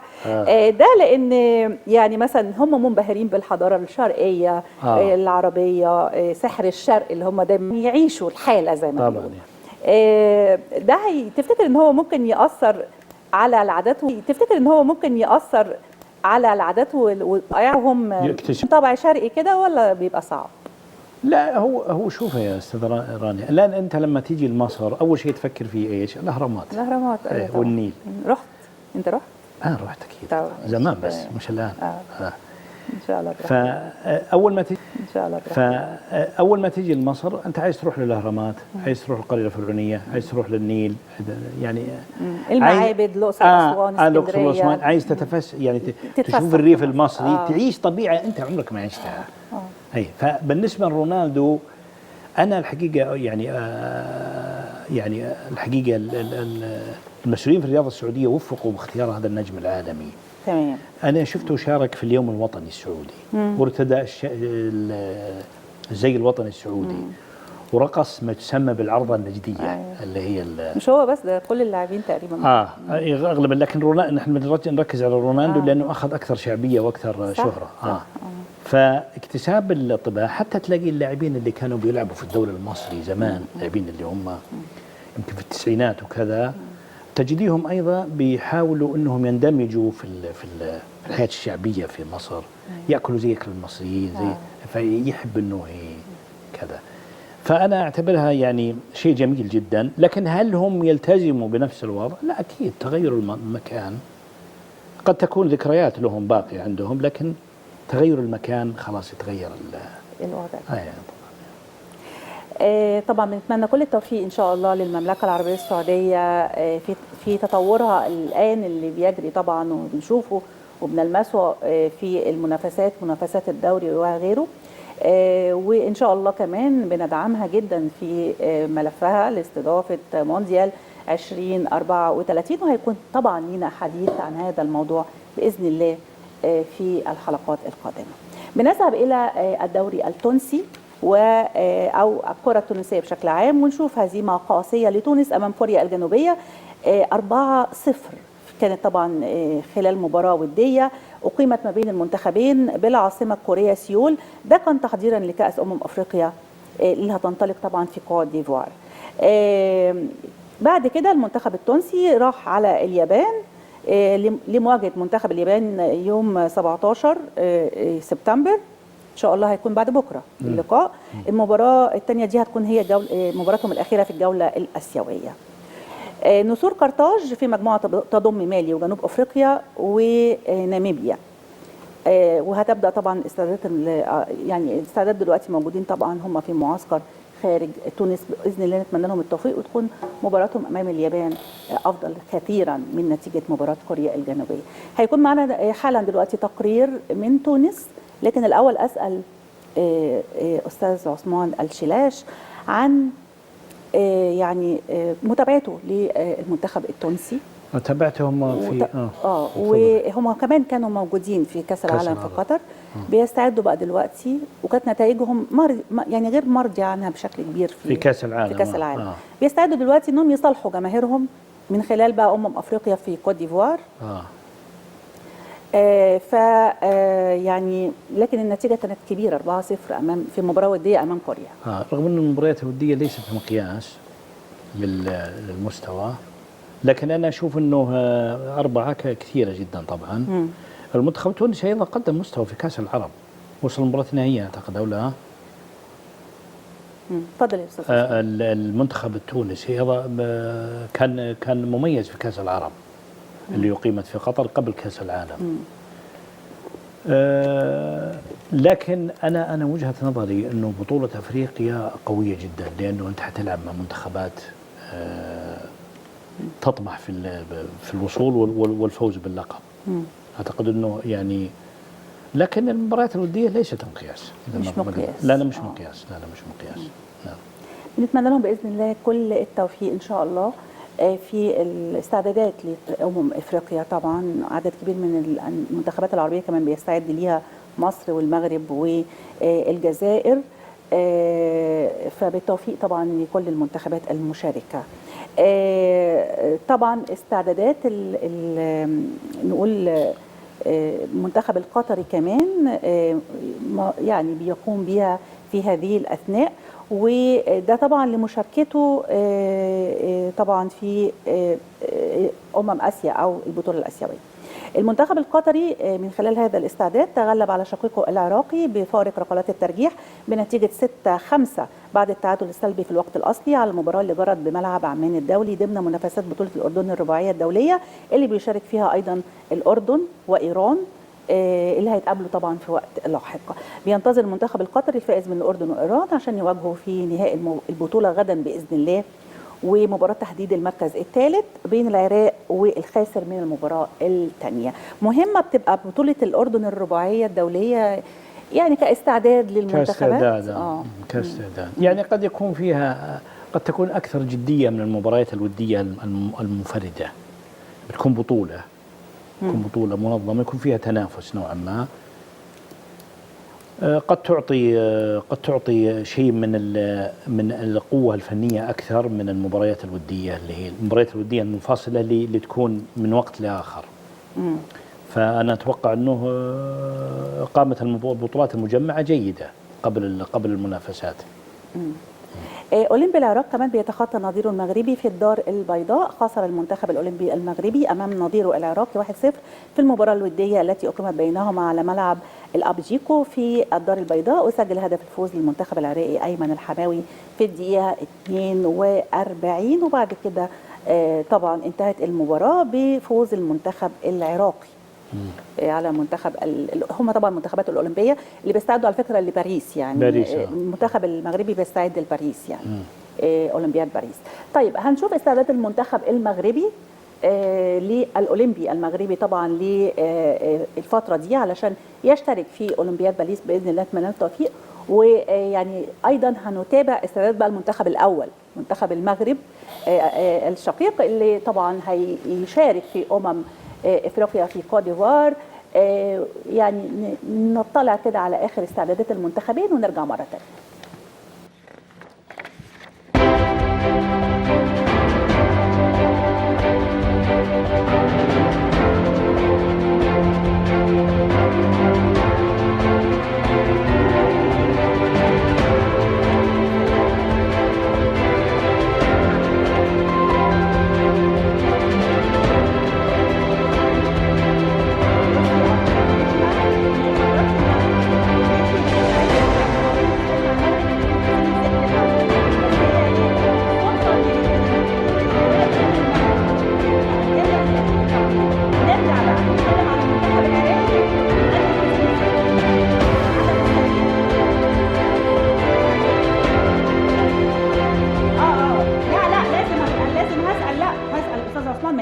ده لأن يعني مثلا هم منبهرين بالحضارة الشرقية، العربية، سحر الشرق اللي هم دايما يعيشوا الحالة زي ما بيقولوا. ده تفتكر إن هو ممكن يأثر على العادات؟ تفتكر إن هو ممكن يأثر على العادات وطبعهم طبع شرقي كده، ولا بيبقى صعب؟ لا، هو شوف يا استاذ رانيا، الان انت لما تيجي لمصر اول شيء تفكر فيه ايش؟ الاهرامات. الاهرامات والنيل. رحت انت؟ رحت؟ انا رحت اكيد زمان بس مش الان. ان شاء الله. فاول ما تيجي ان شاء الله فاول ما تيجي لمصر انت عايز تروح للاهرامات، عايز تروح القرية الفرعونية، عايز تروح للنيل، يعني المعابد، الاقصر واسوان، اسكندرية، واسوان، عايز تتفس يعني تشوف الريف المصري، تعيش طبيعة انت عمرك ما عشتها. اي فبالنسبه لرونالدو انا الحقيقة يعني يعني الحقيقة المسؤولين في الرياضة السعودية وفقوا باختيار هذا النجم العالمي. تمام. انا شفته شارك في اليوم الوطني السعودي، وارتدى الزي الوطني السعودي، ورقص ما تسمى بالعرضه النجديه. اللي هي مش هو بس، ده كل اللاعبين تقريبا. اغلب، لكن نحن نركز على رونالدو لانه اخذ اكثر شعبية واكثر شهره. صح. فاكتساب الطباع، حتى تلاقي اللاعبين اللي كانوا بيلعبوا في الدوري المصري زمان، اللاعبين اللي هم يمكن في التسعينات وكذا، تجديهم ايضا بيحاولوا انهم يندمجوا في الحياة الشعبية في مصر، ياكلوا زي اكل المصريين، زي فيحب انه كذا. فانا اعتبرها يعني شيء جميل جدا، لكن هل هم يلتزموا بنفس الوضع؟ لا، اكيد تغير المكان قد تكون ذكريات لهم باقية عندهم، لكن تغير المكان خلاص يتغير الوضع. طبعا. طبعا بنتمنى كل التوفيق ان شاء الله للمملكة العربية السعودية في تطورها الان اللي بيجري طبعا وبنشوفه وبنلمسه في المنافسات، منافسات الدوري وغيره، وان شاء الله كمان بندعمها جدا في ملفها لاستضافة مونديال 2034، وهيكون طبعا لينا حديث عن هذا الموضوع باذن الله في الحلقات القادمة. بنذهب الى الدوري التونسي او الكره التونسية بشكل عام، ونشوف هزيمة قاسية لتونس امام كوريا الجنوبية 4-0، كانت طبعا خلال مباراة وديه اقيمت ما بين المنتخبين بالعاصمة الكورية سيول. ده كان تحضيرا لكاس افريقيا اللي هتنطلق طبعا في كوت ديفوار. بعد كده المنتخب التونسي راح على اليابان لمواجهة منتخب اليابان يوم 17 سبتمبر، ان شاء الله هيكون بعد بكره اللقاء. المباراة الثانية دي هتكون هي مباراتهم الاخيرة في الجولة الاسيوية. نسور قرطاج في مجموعة تضم مالي وجنوب افريقيا وناميبيا، وهتبدا طبعا استعدادات، يعني الاستعداد دلوقتي موجودين طبعا هم في معسكر خارج تونس. باذن الله نتمنى لهم التوفيق وتكون مباراتهم امام اليابان افضل كثيرا من نتيجة مباراة كوريا الجنوبية. هيكون معنا حالا دلوقتي تقرير من تونس، لكن الاول اسال استاذ عثمان الشلاش عن يعني متابعته للمنتخب التونسي. تابعتهم في وهم كمان كانوا موجودين في كاس العالم في قطر، بيستعدوا بقى دلوقتي، وكانت نتائجهم يعني غير مرضية عنها بشكل كبير في كاس العالم. في كاس العالم. بيستعدوا دلوقتي انهم يصالحوا جماهيرهم من خلال بقى افريقيا في كوت ديفوار. ف يعني لكن النتيجة كانت كبيرة 4-0 امام في مباراة وديه امام كوريا. رغم ان المباريات الودية ليست مقياس للمستوى، لكن انا اشوف انه 4 كثيرة جدا طبعا. المنتخب التونسي ايضا قدم مستوى في كاس العرب، وصل المباراة النهائية اعتقد او لا؟ تفضل يا استاذ. المنتخب التونسي ايضا كان مميز في كاس العرب اللي أقيمت في قطر قبل كأس العالم. لكن أنا وجهة نظري أنه بطولة أفريقيا قوية جدا، لأنه أنت حتلعب مع منتخبات تطمح في الوصول والفوز باللقب. أعتقد أنه يعني، لكن المباريات الودية ليست مقياس. مش مقياس. لا مش مقياس، لا مش مقياس. نعم. نتمنى لهم بإذن الله كل التوفيق إن شاء الله في الاستعدادات لأمم إفريقيا. طبعا عدد كبير من المنتخبات العربية كمان بيستعد ليها، مصر والمغرب والجزائر، فبالتوفيق طبعا لكل المنتخبات المشاركة. طبعا استعدادات نقول المنتخب القطري كمان يعني بيقوم بها في هذه الأثناء، وده طبعا لمشاركته طبعا في آسيا أو البطولة الآسيوية. المنتخب القطري من خلال هذا الاستعداد تغلب على شقيقه العراقي بفارق ركلات الترجيح بنتيجة 6-5 بعد التعادل السلبي في الوقت الأصلي على المباراة اللي جرت بملعب عمان الدولي ضمن منافسات بطولة الأردن الرباعية الدولية اللي بيشارك فيها أيضا الأردن وإيران، اللي هيتقابلوا طبعا في وقت لاحق. بينتظر المنتخب القطري الفائز من الأردن وإيران عشان يواجهوا في نهائي البطولة غدا بإذن الله، ومباراة تحديد المركز الثالث بين العراق والخاسر من المباراة الثانية. مهمة بتبقى بطولة الأردن الرباعية الدولية يعني كاستعداد للمنتخبات. كاستعداد كاستعداد يعني قد يكون فيها، قد تكون أكثر جدية من المباريات الودية المنفردة. بتكون بطولة، تكون بطولة منظمة يكون فيها تنافس نوعا ما، قد تعطي شيء من القوة الفنية أكثر من المباريات الودية اللي هي المباريات الودية المنفصلة اللي تكون من وقت لآخر. فأنا أتوقع أنه إقامة البطولات المجمعة جيدة قبل المنافسات. أولمبي العراق كمان بيتخطى نظيره المغربي في الدار البيضاء. خسر المنتخب الأولمبي المغربي أمام نظيره العراقي 1-0 في المباراة الودية التي أقيمت بينهما على ملعب الأبجيكو في الدار البيضاء، وسجل هدف الفوز للمنتخب العراقي أيمن الحماوي في الدقيقة 42، وبعد كده طبعا انتهت المباراة بفوز المنتخب العراقي. على منتخب هم طبعا المنتخبات الاولمبية اللي بيستعدوا على فكرة لباريس يعني. باريس. المنتخب المغربي بيستعد لباريس يعني اولمبياد باريس. طيب هنشوف استعداد المنتخب المغربي للاولمبي المغربي طبعا للفترة دي علشان يشترك في اولمبياد باريس باذن الله، اتمنى له التوفيق. ويعني ايضا هنتابع استعداد بقى المنتخب الاول، منتخب المغرب الشقيق اللي طبعا هيشارك في افريقيا في كوت ديفوار. يعني نطلع كده على اخر استعدادات المنتخبين ونرجع مرة ثانية.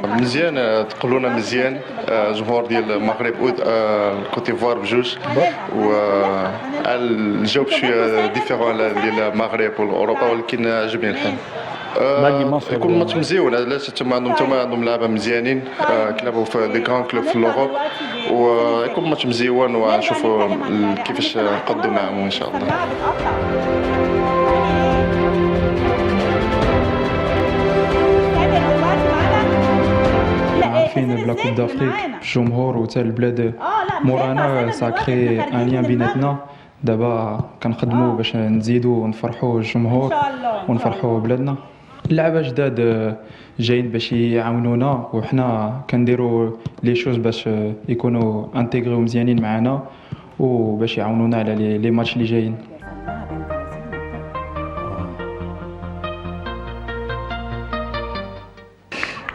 مزيان تقبلونا مزيان الجمهور ديال المغرب والكوت ديفوار بجوج، والجو شوية différent على ديال المغرب والاوروبا، ولكن عجبني الحال. يكون ماتش مزيون، علاش تما عندهم لعابه مزيانين كيلعبوا في des grands clubs في l'Europe، ويكون ماتش مزيون ونشوفوا كيفاش نقدوا معاهم ان شاء الله. عارفين ب la Coupe d'Afrique الجمهور وتا البلاد مورانا، ça crée un lien بيناتنا. دابا كنخدموا باش نزيدوا ونفرحوا الجمهور ونفرحوا بلادنا. اللعابه جداد جايين باش يعاونونا، وحنا كنديروا les choses باش يكونوا intégrés مزيانين معنا وباش يعاونونا على les matchs اللي جايين.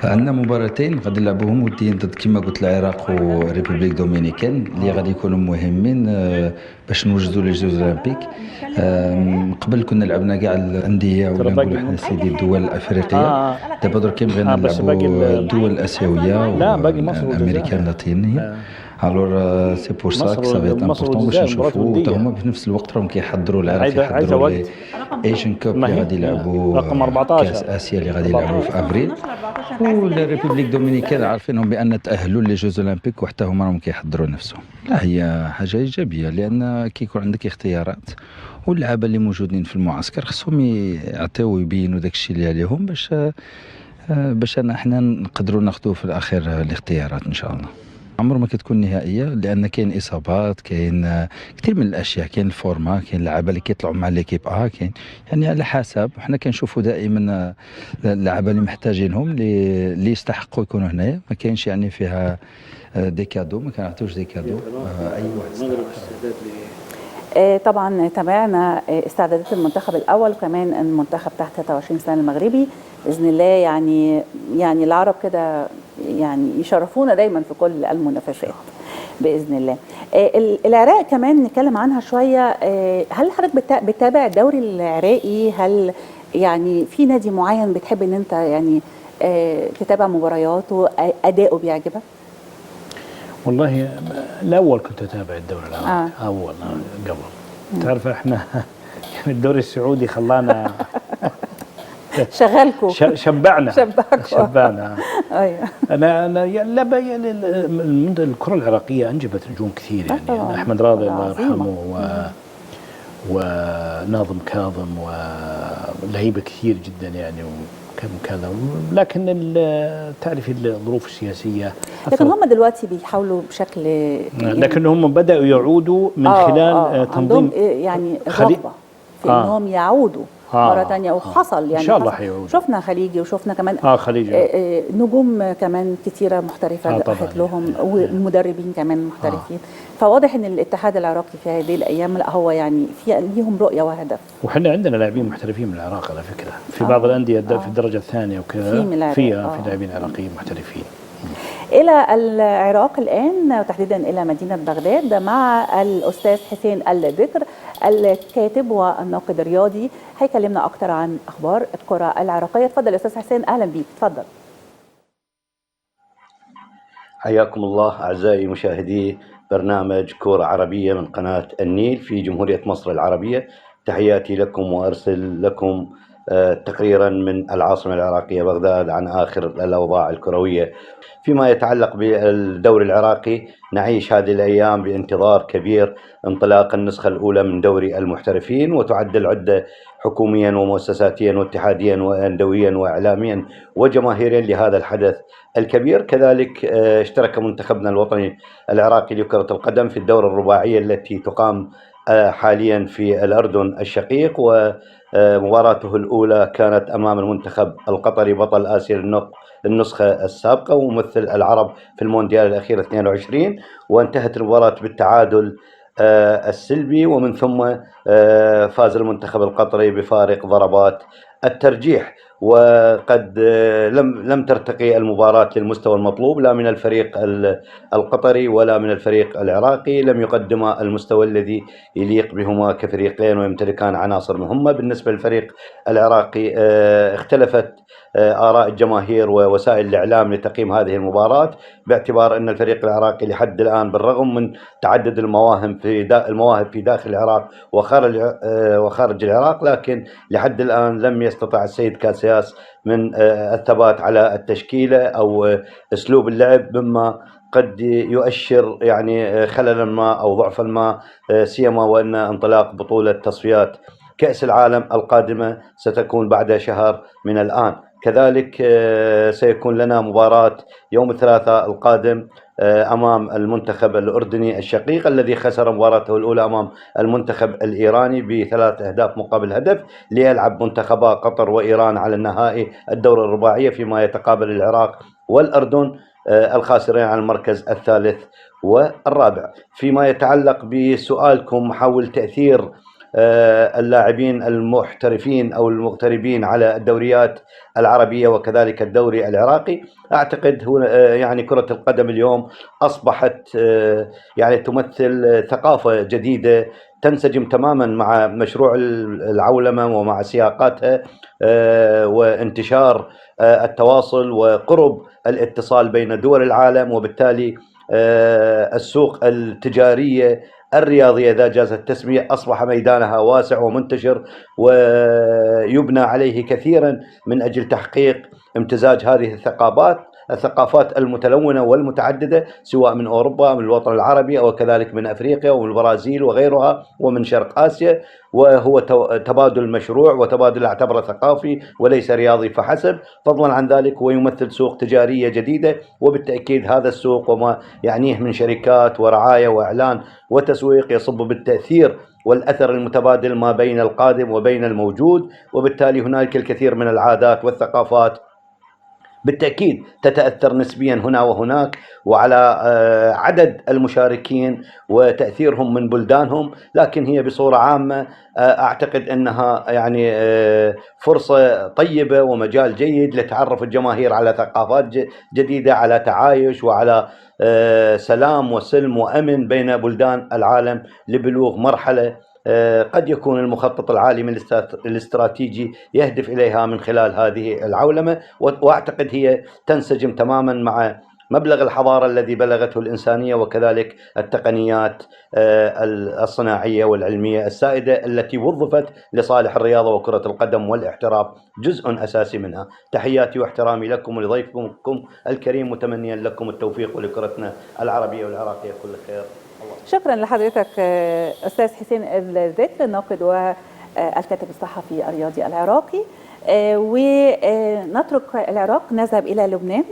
عندنا مباراتين غادي نلعبوهم وديين ضد كما قلت العراق و République dominicaine اللي غادي يكونوا مهمين باش نوجدوا les Jeux olympiques. قبل كنا لعبنا كاع الاندية ولا نقولوا حنا سيدي الدول الافريقية، دابا درك بغينا نلعبوا الدول الاسيوية والامريكا اللاتينية. alors c'est pour ça que ça va être important باش نشوفوا حتى هما في نفس الوقت راهم كيحضروا العراق، يحضروا Asian Cup اللي غادي يلعبوا رقم 14 كاس اسيا اللي غادي يلعبوا في افريل، و la République dominicaine عارفينهم بان تاهلوا les Jeux olympiques وحتى هما راهم كيحضروا نفسهم. لا هي حاجة ايجابية لان كيكون عندك اختيارات، واللعابه اللي موجودين في المعسكر خصهم يعطيو ويبينوا داك الشيء اللي عليهم باش حنا نقدروا ناخذوا في الاخير الاختيارات ان شاء الله. عمر ما كتكون نهائية لان كاين اصابات، كاين كثير من الاشياء، كاين ال forme، كاين اللعابه اللي كيطلعوا مع l'équipe A، كاين يعني على حسب. حنا كنشوفوا دائما اللعابه اللي محتاجينهم اللي يستحقوا يكونوا هنايا، ما كاينش يعني فيها des cadeaux، ما كنعطيوش des cadeaux اي واحد. طبعا تابعنا استعدادات المنتخب الاول وكمان المنتخب تحت 23 سنة المغربي باذن الله. يعني العرب كده يعني يشرفونا دايما في كل المنافسات باذن الله. العراق كمان نتكلم عنها شوية. هل حضرتك بتتابع الدوري العراقي؟ هل يعني في نادي معين بتحب ان انت يعني تتابع مبارياته، اداؤه بيعجبك؟ والله الاول كنت اتابع الدوري العراقي اول قبل. تعرف احنا يعني الدوري السعودي خلانا شغلكم شبعنا شبعنا. ايوه انا لا الكره العراقية انجبت نجوم كثير يعني احمد راضي الله يرحمه وناظم كاظم ولعيبة كثير جدا يعني وكذا، لكن تعرفي الظروف السياسية. لكن هم دلوقتي بيحاولوا بشكل يعني، لكن هم بداوا يعودوا من خلال تنظيم يعني رغبة في انهم يعودوا مرة ثانية، وحصل يعني ان شاء الله حيعود. شفنا خليجي وشفنا كمان خليجي نجوم كمان كتيرة محترفه راحت لهم، ومدربين كمان محترفين. فواضح ان الاتحاد العراقي في هذه الايام لا هو يعني في ليهم رؤية وهدف. وحنا عندنا لاعبين محترفين من العراق على فكرة في بعض الاندية في الدرجة الثانية وكذا، في لاعبين عراقيين محترفين. إلى العراق الآن، وتحديدا إلى مدينة بغداد مع الأستاذ حسين الذكر الكاتب والناقد الرياضي، هيكلمنا أكتر عن أخبار الكرة العراقية. اتفضل يا أستاذ حسين، أهلا بيك، اتفضل. حياكم الله أعزائي مشاهدي برنامج كرة عربية من قناة النيل في جمهورية مصر العربية. تحياتي لكم وأرسل لكم تقريرا من العاصمة العراقية بغداد عن آخر الأوضاع الكروية. فيما يتعلق بالدوري العراقي، نعيش هذه الأيام بانتظار كبير انطلاق النسخة الأولى من دوري المحترفين، وتعد العدة حكوميا ومؤسساتيا واتحاديا وأندويا وإعلاميا وجماهيريا لهذا الحدث الكبير. كذلك اشترك منتخبنا الوطني العراقي لكرة القدم في الدورة الرباعية التي تقام حاليا في الأردن الشقيق، ومباراته الأولى كانت أمام المنتخب القطري بطل آسيا النسخة السابقة وممثل العرب في المونديال الأخير 22، وانتهت المباراة بالتعادل السلبي، ومن ثم فاز المنتخب القطري بفارق ضربات الترجيح. وقد لم ترتقي المباراة للمستوى المطلوب، لا من الفريق القطري ولا من الفريق العراقي، لم يقدما المستوى الذي يليق بهما كفريقين ويمتلكان عناصر مهمة. بالنسبة للفريق العراقي اختلفت آراء الجماهير ووسائل الإعلام لتقييم هذه المباراة، باعتبار أن الفريق العراقي لحد الآن بالرغم من تعدد المواهب في داخل العراق وخارج العراق، لكن لحد الآن لم يستطع السيد كاسياس من الثبات على التشكيلة أو أسلوب اللعب، مما قد يؤشر يعني خللا ما أو ضعفا ما، سيما وأن انطلاق بطولة تصفيات كأس العالم القادمة ستكون بعد شهر من الآن. كذلك سيكون لنا مباراة يوم الثلاثاء القادم أمام المنتخب الأردني الشقيق الذي خسر مباراته الأولى أمام المنتخب الإيراني ب3 أهداف مقابل هدف، ليلعب منتخبا قطر وإيران على النهائي الدورة الرباعية، فيما يتقابل العراق والأردن الخاسرين على المركز الثالث والرابع. فيما يتعلق بسؤالكم حول تأثير اللاعبين المحترفين أو المغتربين على الدوريات العربية وكذلك الدوري العراقي، أعتقد هو يعني كرة القدم اليوم أصبحت يعني تمثل ثقافة جديدة تنسجم تماما مع مشروع العولمة ومع سياقاتها وانتشار التواصل وقرب الاتصال بين دول العالم، وبالتالي السوق التجارية الرياضية إذا جاز التسمية أصبح ميدانها واسع ومنتشر ويبنى عليه كثيرا من أجل تحقيق امتزاج هذه الثقافات المتلونة والمتعددة، سواء من أوروبا، من الوطن العربي، أو كذلك من أفريقيا ومن البرازيل وغيرها ومن شرق آسيا. وهو تبادل مشروع وتبادل اعتبره ثقافي وليس رياضي فحسب. فضلا عن ذلك هو يمثل سوق تجارية جديدة، وبالتأكيد هذا السوق وما يعنيه من شركات ورعاية وإعلان وتسويق يصب بالتأثير والأثر المتبادل ما بين القادم وبين الموجود، وبالتالي هنالك الكثير من العادات والثقافات بالتأكيد تتأثر نسبيا هنا وهناك، وعلى عدد المشاركين وتأثيرهم من بلدانهم، لكن هي بصورة عامة أعتقد أنها يعني فرصة طيبة ومجال جيد لتعرف الجماهير على ثقافات جديدة، على تعايش وعلى سلام وسلم وأمن بين بلدان العالم، لبلوغ مرحلة قد يكون المخطط العالمي الاستراتيجي يهدف إليها من خلال هذه العولمة. وأعتقد هي تنسجم تماما مع مبلغ الحضارة الذي بلغته الإنسانية، وكذلك التقنيات الصناعية والعلمية السائدة التي وظفت لصالح الرياضة وكرة القدم والاحتراف جزء أساسي منها. تحياتي واحترامي لكم ولضيفكم الكريم، متمنيا لكم التوفيق ولكرتنا العربية والعراقية كل خير. شكرا لحضرتك أستاذ حسين الذكر، الناقد والكاتب الصحفي الرياضي العراقي. ونترك العراق نذهب إلى لبنان،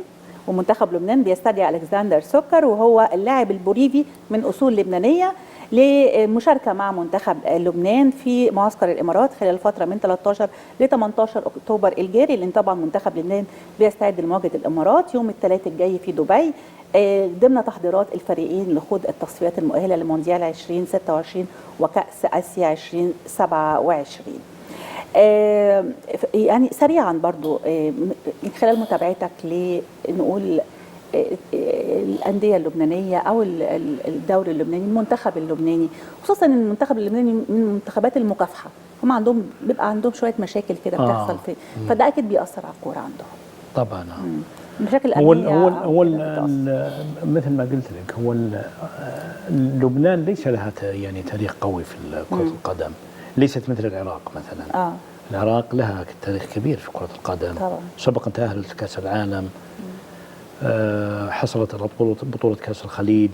ومنتخب لبنان بيستدعي ألكسندر سكر وهو اللاعب البوليفي من أصول لبنانية لمشاركة مع منتخب لبنان في معسكر الإمارات خلال الفترة من 13 ل 18 أكتوبر الجاري، لأن طبعا منتخب لبنان بيستعد لمواجهة الإمارات يوم الثلاثاء الجاي في دبي ضمن تحضيرات الفريقين لخوض التصفيات المؤهلة لمونديال 2026 وكأس آسيا 2027. يعني سريعا برضو من خلال متابعتك لنقول الاندية اللبنانية او الدوري اللبناني، المنتخب اللبناني، خصوصا ان المنتخب اللبناني من منتخبات المكافحه، هم عندهم بيبقى عندهم شوية مشاكل كده بتحصل في، فده اكيد بيأثر على الكورة عندهم. طبعا مشاكل هو امنية. هو هو مثل ما قلت لك، هو لبنان ليس لها يعني تاريخ قوي في كرة القدم، ليست مثل العراق مثلا. العراق لها تاريخ كبير في كرة القدم طبعا. سبق أن تأهلت لكأس العالم، حصلت على بطولة كأس الخليج،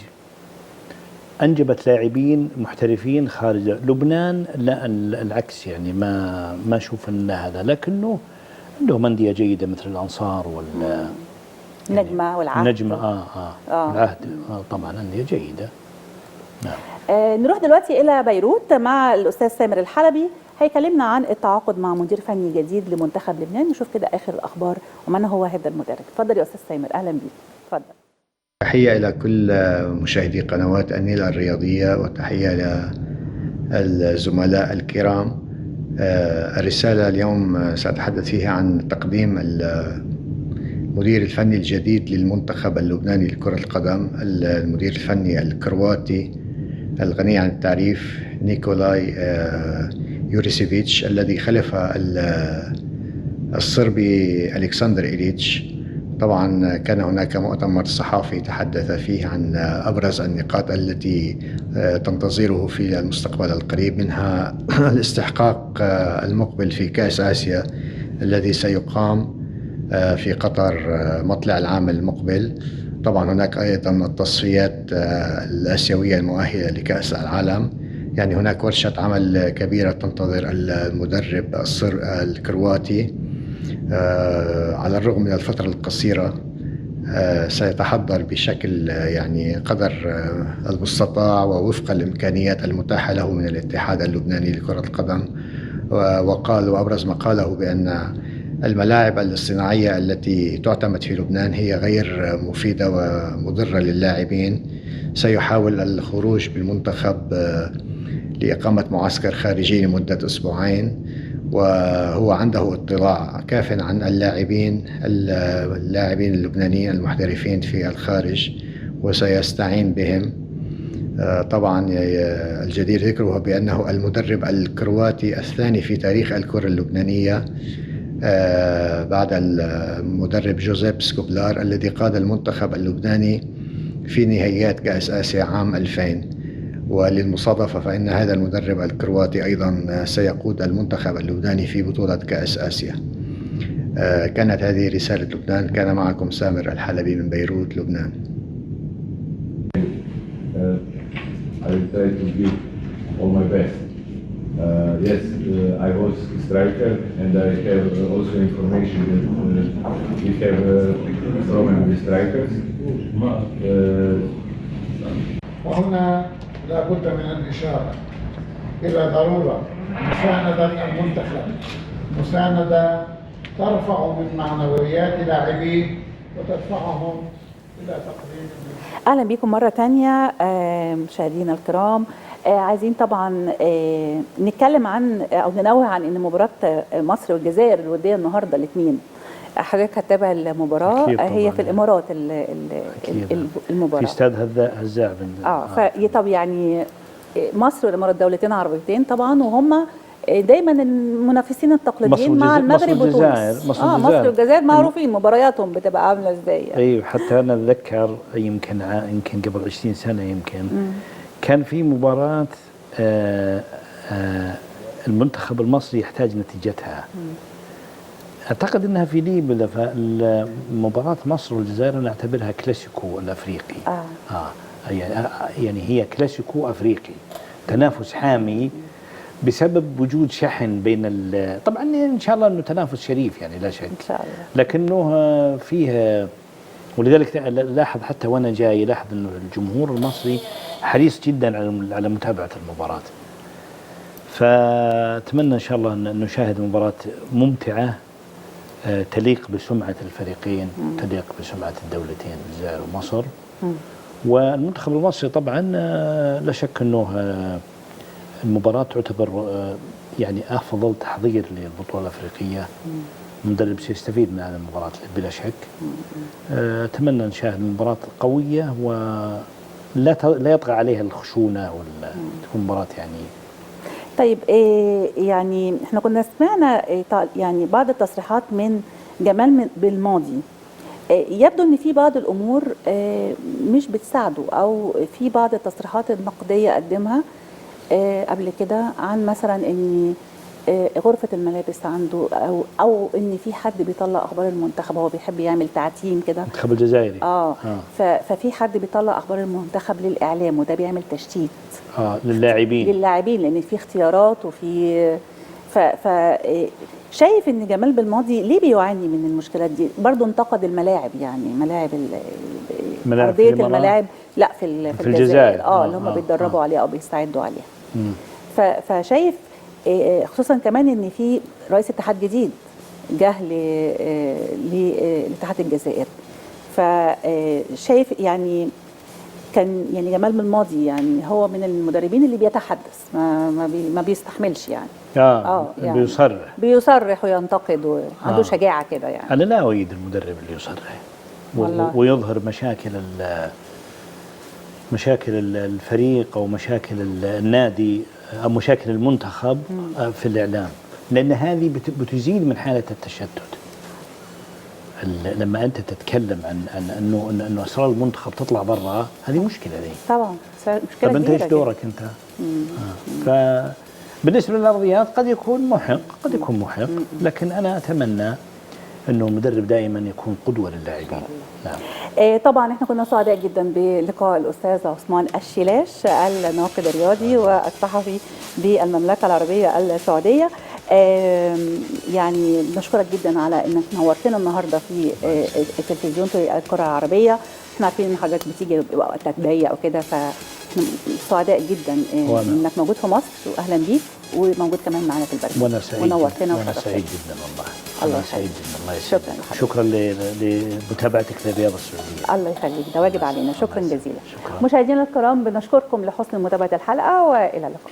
أنجبت لاعبين محترفين خارج لبنان. لا العكس، يعني ما أشوف أن هذا، لكنه عندهم أندية جيدة مثل الأنصار وال النجمة والعهد. النجمة العهد طبعا أندية جيدة. نعم. نروح دلوقتي إلى بيروت مع الأستاذ سامر الحلبي، هيكلمنا عن التعاقد مع مدير فني جديد لمنتخب لبنان، نشوف كده آخر الأخبار ومن هو هذا المدرب. اتفضل يا أستاذ سامر، أهلا بيك. اتفضل. تحية إلى كل مشاهدي قنوات النيل الرياضية، وتحية للزملاء الكرام. الرسالة اليوم سأتحدث فيها عن تقديم المدير الفني الجديد للمنتخب اللبناني لكرة القدم، المدير الفني الكرواتي الغني عن التعريف نيكولاي يوريسيفيتش، الذي خلف الصربي ألكسندر إليتش. طبعا كان هناك مؤتمر صحافي تحدث فيه عن أبرز النقاط التي تنتظره في المستقبل القريب، منها الاستحقاق المقبل في كأس آسيا الذي سيقام في قطر مطلع العام المقبل. طبعا هناك أيضا التصفيات الآسيوية المؤهلة لكأس العالم. يعني هناك ورشة عمل كبيرة تنتظر المدرب الكرواتي. على الرغم من الفترة القصيرة سيتحضر بشكل يعني قدر المستطاع ووفق الإمكانيات المتاحة له من الاتحاد اللبناني لكرة القدم. وقال وأبرز مقاله بأن الملاعب الاصطناعية التي تعتمد في لبنان هي غير مفيدة ومضرة للاعبين. سيحاول الخروج بالمنتخب لإقامة معسكر خارجي لمدة أسبوعين، وهو عنده اطلاع كاف عن اللاعبين اللبنانيين المحترفين في الخارج وسيستعين بهم. طبعا الجدير ذكره بأنه المدرب الكرواتي الثاني في تاريخ الكرة اللبنانية بعد المدرب جوزيب سكوبلار الذي قاد المنتخب اللبناني في نهائيات كأس آسيا عام 2000. وللمصادفة فإن هذا المدرب الكرواتي أيضا سيقود المنتخب اللبناني في بطولة كأس آسيا. كانت هذه رسالة لبنان، كان معكم سامر الحلبي من بيروت لبنان. I will try to give all my best. Yes, I was striker and I have also information that we have a problem with strikers. وهنا لا بد من الإشارة إلى ضرورة مساندة المنتخب، مساندة ترفع من معنويات لاعبيه وتدفعهم إلى تقديم. أهلا بكم مرة تانية مشاهدينا الكرام. عايزين طبعا نتكلم عن أو ننوه عن إن مباراة مصر والجزائر الودية النهارده الاثنين، حضرتك هتتابع المباراة؟ هي في الإمارات المباراة في استاد هزاع. طب يعني مصر والإمارات دولتين عربيتين طبعا، وهم دايما المنافسين التقليديين مع المغرب وتونس. مصر والجزائر معروفين مبارياتهم بتبقى عامله ازاي يعني. ايوه، حتى انا اتذكر يمكن قبل 20 سنة يمكن كان في مباراة المنتخب المصري يحتاج نتيجتها. اعتقد انها في ليبيا، فمباراه مصر والجزائر انا اعتبرها كلاسيكو الافريقي. يعني هي كلاسيكو افريقي، تنافس حامي بسبب وجود شحن بين طبعا ان شاء الله انه تنافس شريف يعني لا شك ان شاء الله، لكنه فيه، ولذلك لاحظ حتى وانا جاي لاحظ انه الجمهور المصري حريص جدا على متابعه المباراة. فاتمنى ان شاء الله ان نشاهد مباراة ممتعة تليق بسمعه الفريقين، تليق بسمعه الدولتين الجزائر ومصر. والمنتخب المصري طبعا لا شك انه المباراة تعتبر يعني أفضل تحضير للبطولة الأفريقية. المدرب سيستفيد من هذه المباراة بلا شك. أتمنى نشاهد مباراة قوية ولا لا يطغى عليها الخشونة، ولا تكون مباراة يعني. طيب يعني احنا كنا سمعنا يعني بعض التصريحات من جمال بالماضي، يبدو ان في بعض الامور مش بتساعده، او في بعض التصريحات النقدية قدمها قبل كده عن مثلا ان غرفة الملابس عنده، او ان في حد بيطلع اخبار المنتخب، هو بيحب يعمل تعتيم كده المنتخب الجزائري. ففي حد بيطلع اخبار المنتخب للاعلام، وده بيعمل تشتيت للاعبين، لان في اختيارات وفي ف شايف ان جمال بالماضي ليه بيعاني من المشكلات دي؟ برضه انتقد الملاعب، يعني ملاعب ارضية الملاعب، لا في الجزائر اللي هم بيتدربوا عليها او بيستعدوا عليها. فشايف خصوصا كمان ان في رئيس اتحاد جديد جه لاتحاد الجزائر، فشايف يعني كان يعني جمال بالماضي يعني هو من المدربين اللي بيتحدث، ما بيستحملش يعني. يعني بيصرح وينتقد وعنده شجاعة كده يعني. انا لا اؤيد المدرب اللي يصرح ويظهر مشاكل الفريق او مشاكل النادي او مشاكل المنتخب في الاعلام، لان هذه بتزيد من حاله التشتت. لما انت تتكلم عن انه اسرار المنتخب تطلع برا، هذه مشكلة ذي طبعا مشكلة. طب انت ايش دورك انت؟ فبالنسبه للارضيات قد يكون محق، قد يكون محق، لكن انا اتمنى انه المدرب دائما يكون قدوة للاعبين. نعم. طبعا احنا كنا سعداء جدا بلقاء الاستاذ عثمان الشيلاش، الناقد الرياضي والصحفي بالمملكة العربية السعودية. يعني بنشكرك جدا على انك نورتنا النهارده في التلفزيون في الكره العربية. احنا عارفين ان حضرتك بتيجي وقتك ضيق وكده، فاحنا سعداء جدا انك موجود في مصر، واهلا بيك، وموجود كمان معانا في البرنامج. وانا سعيد ونورتنا، وانا سعيد جدا والله. الله سعيد جدا، الله يسعدك. شكرا لمتابعتك للرياضة السعودية. الله يخليك، ده واجب علينا. شكرا جزيلا. شكرا. مشاهدينا الكرام، بنشكركم لحسن متابعه الحلقة، والى اللقاء.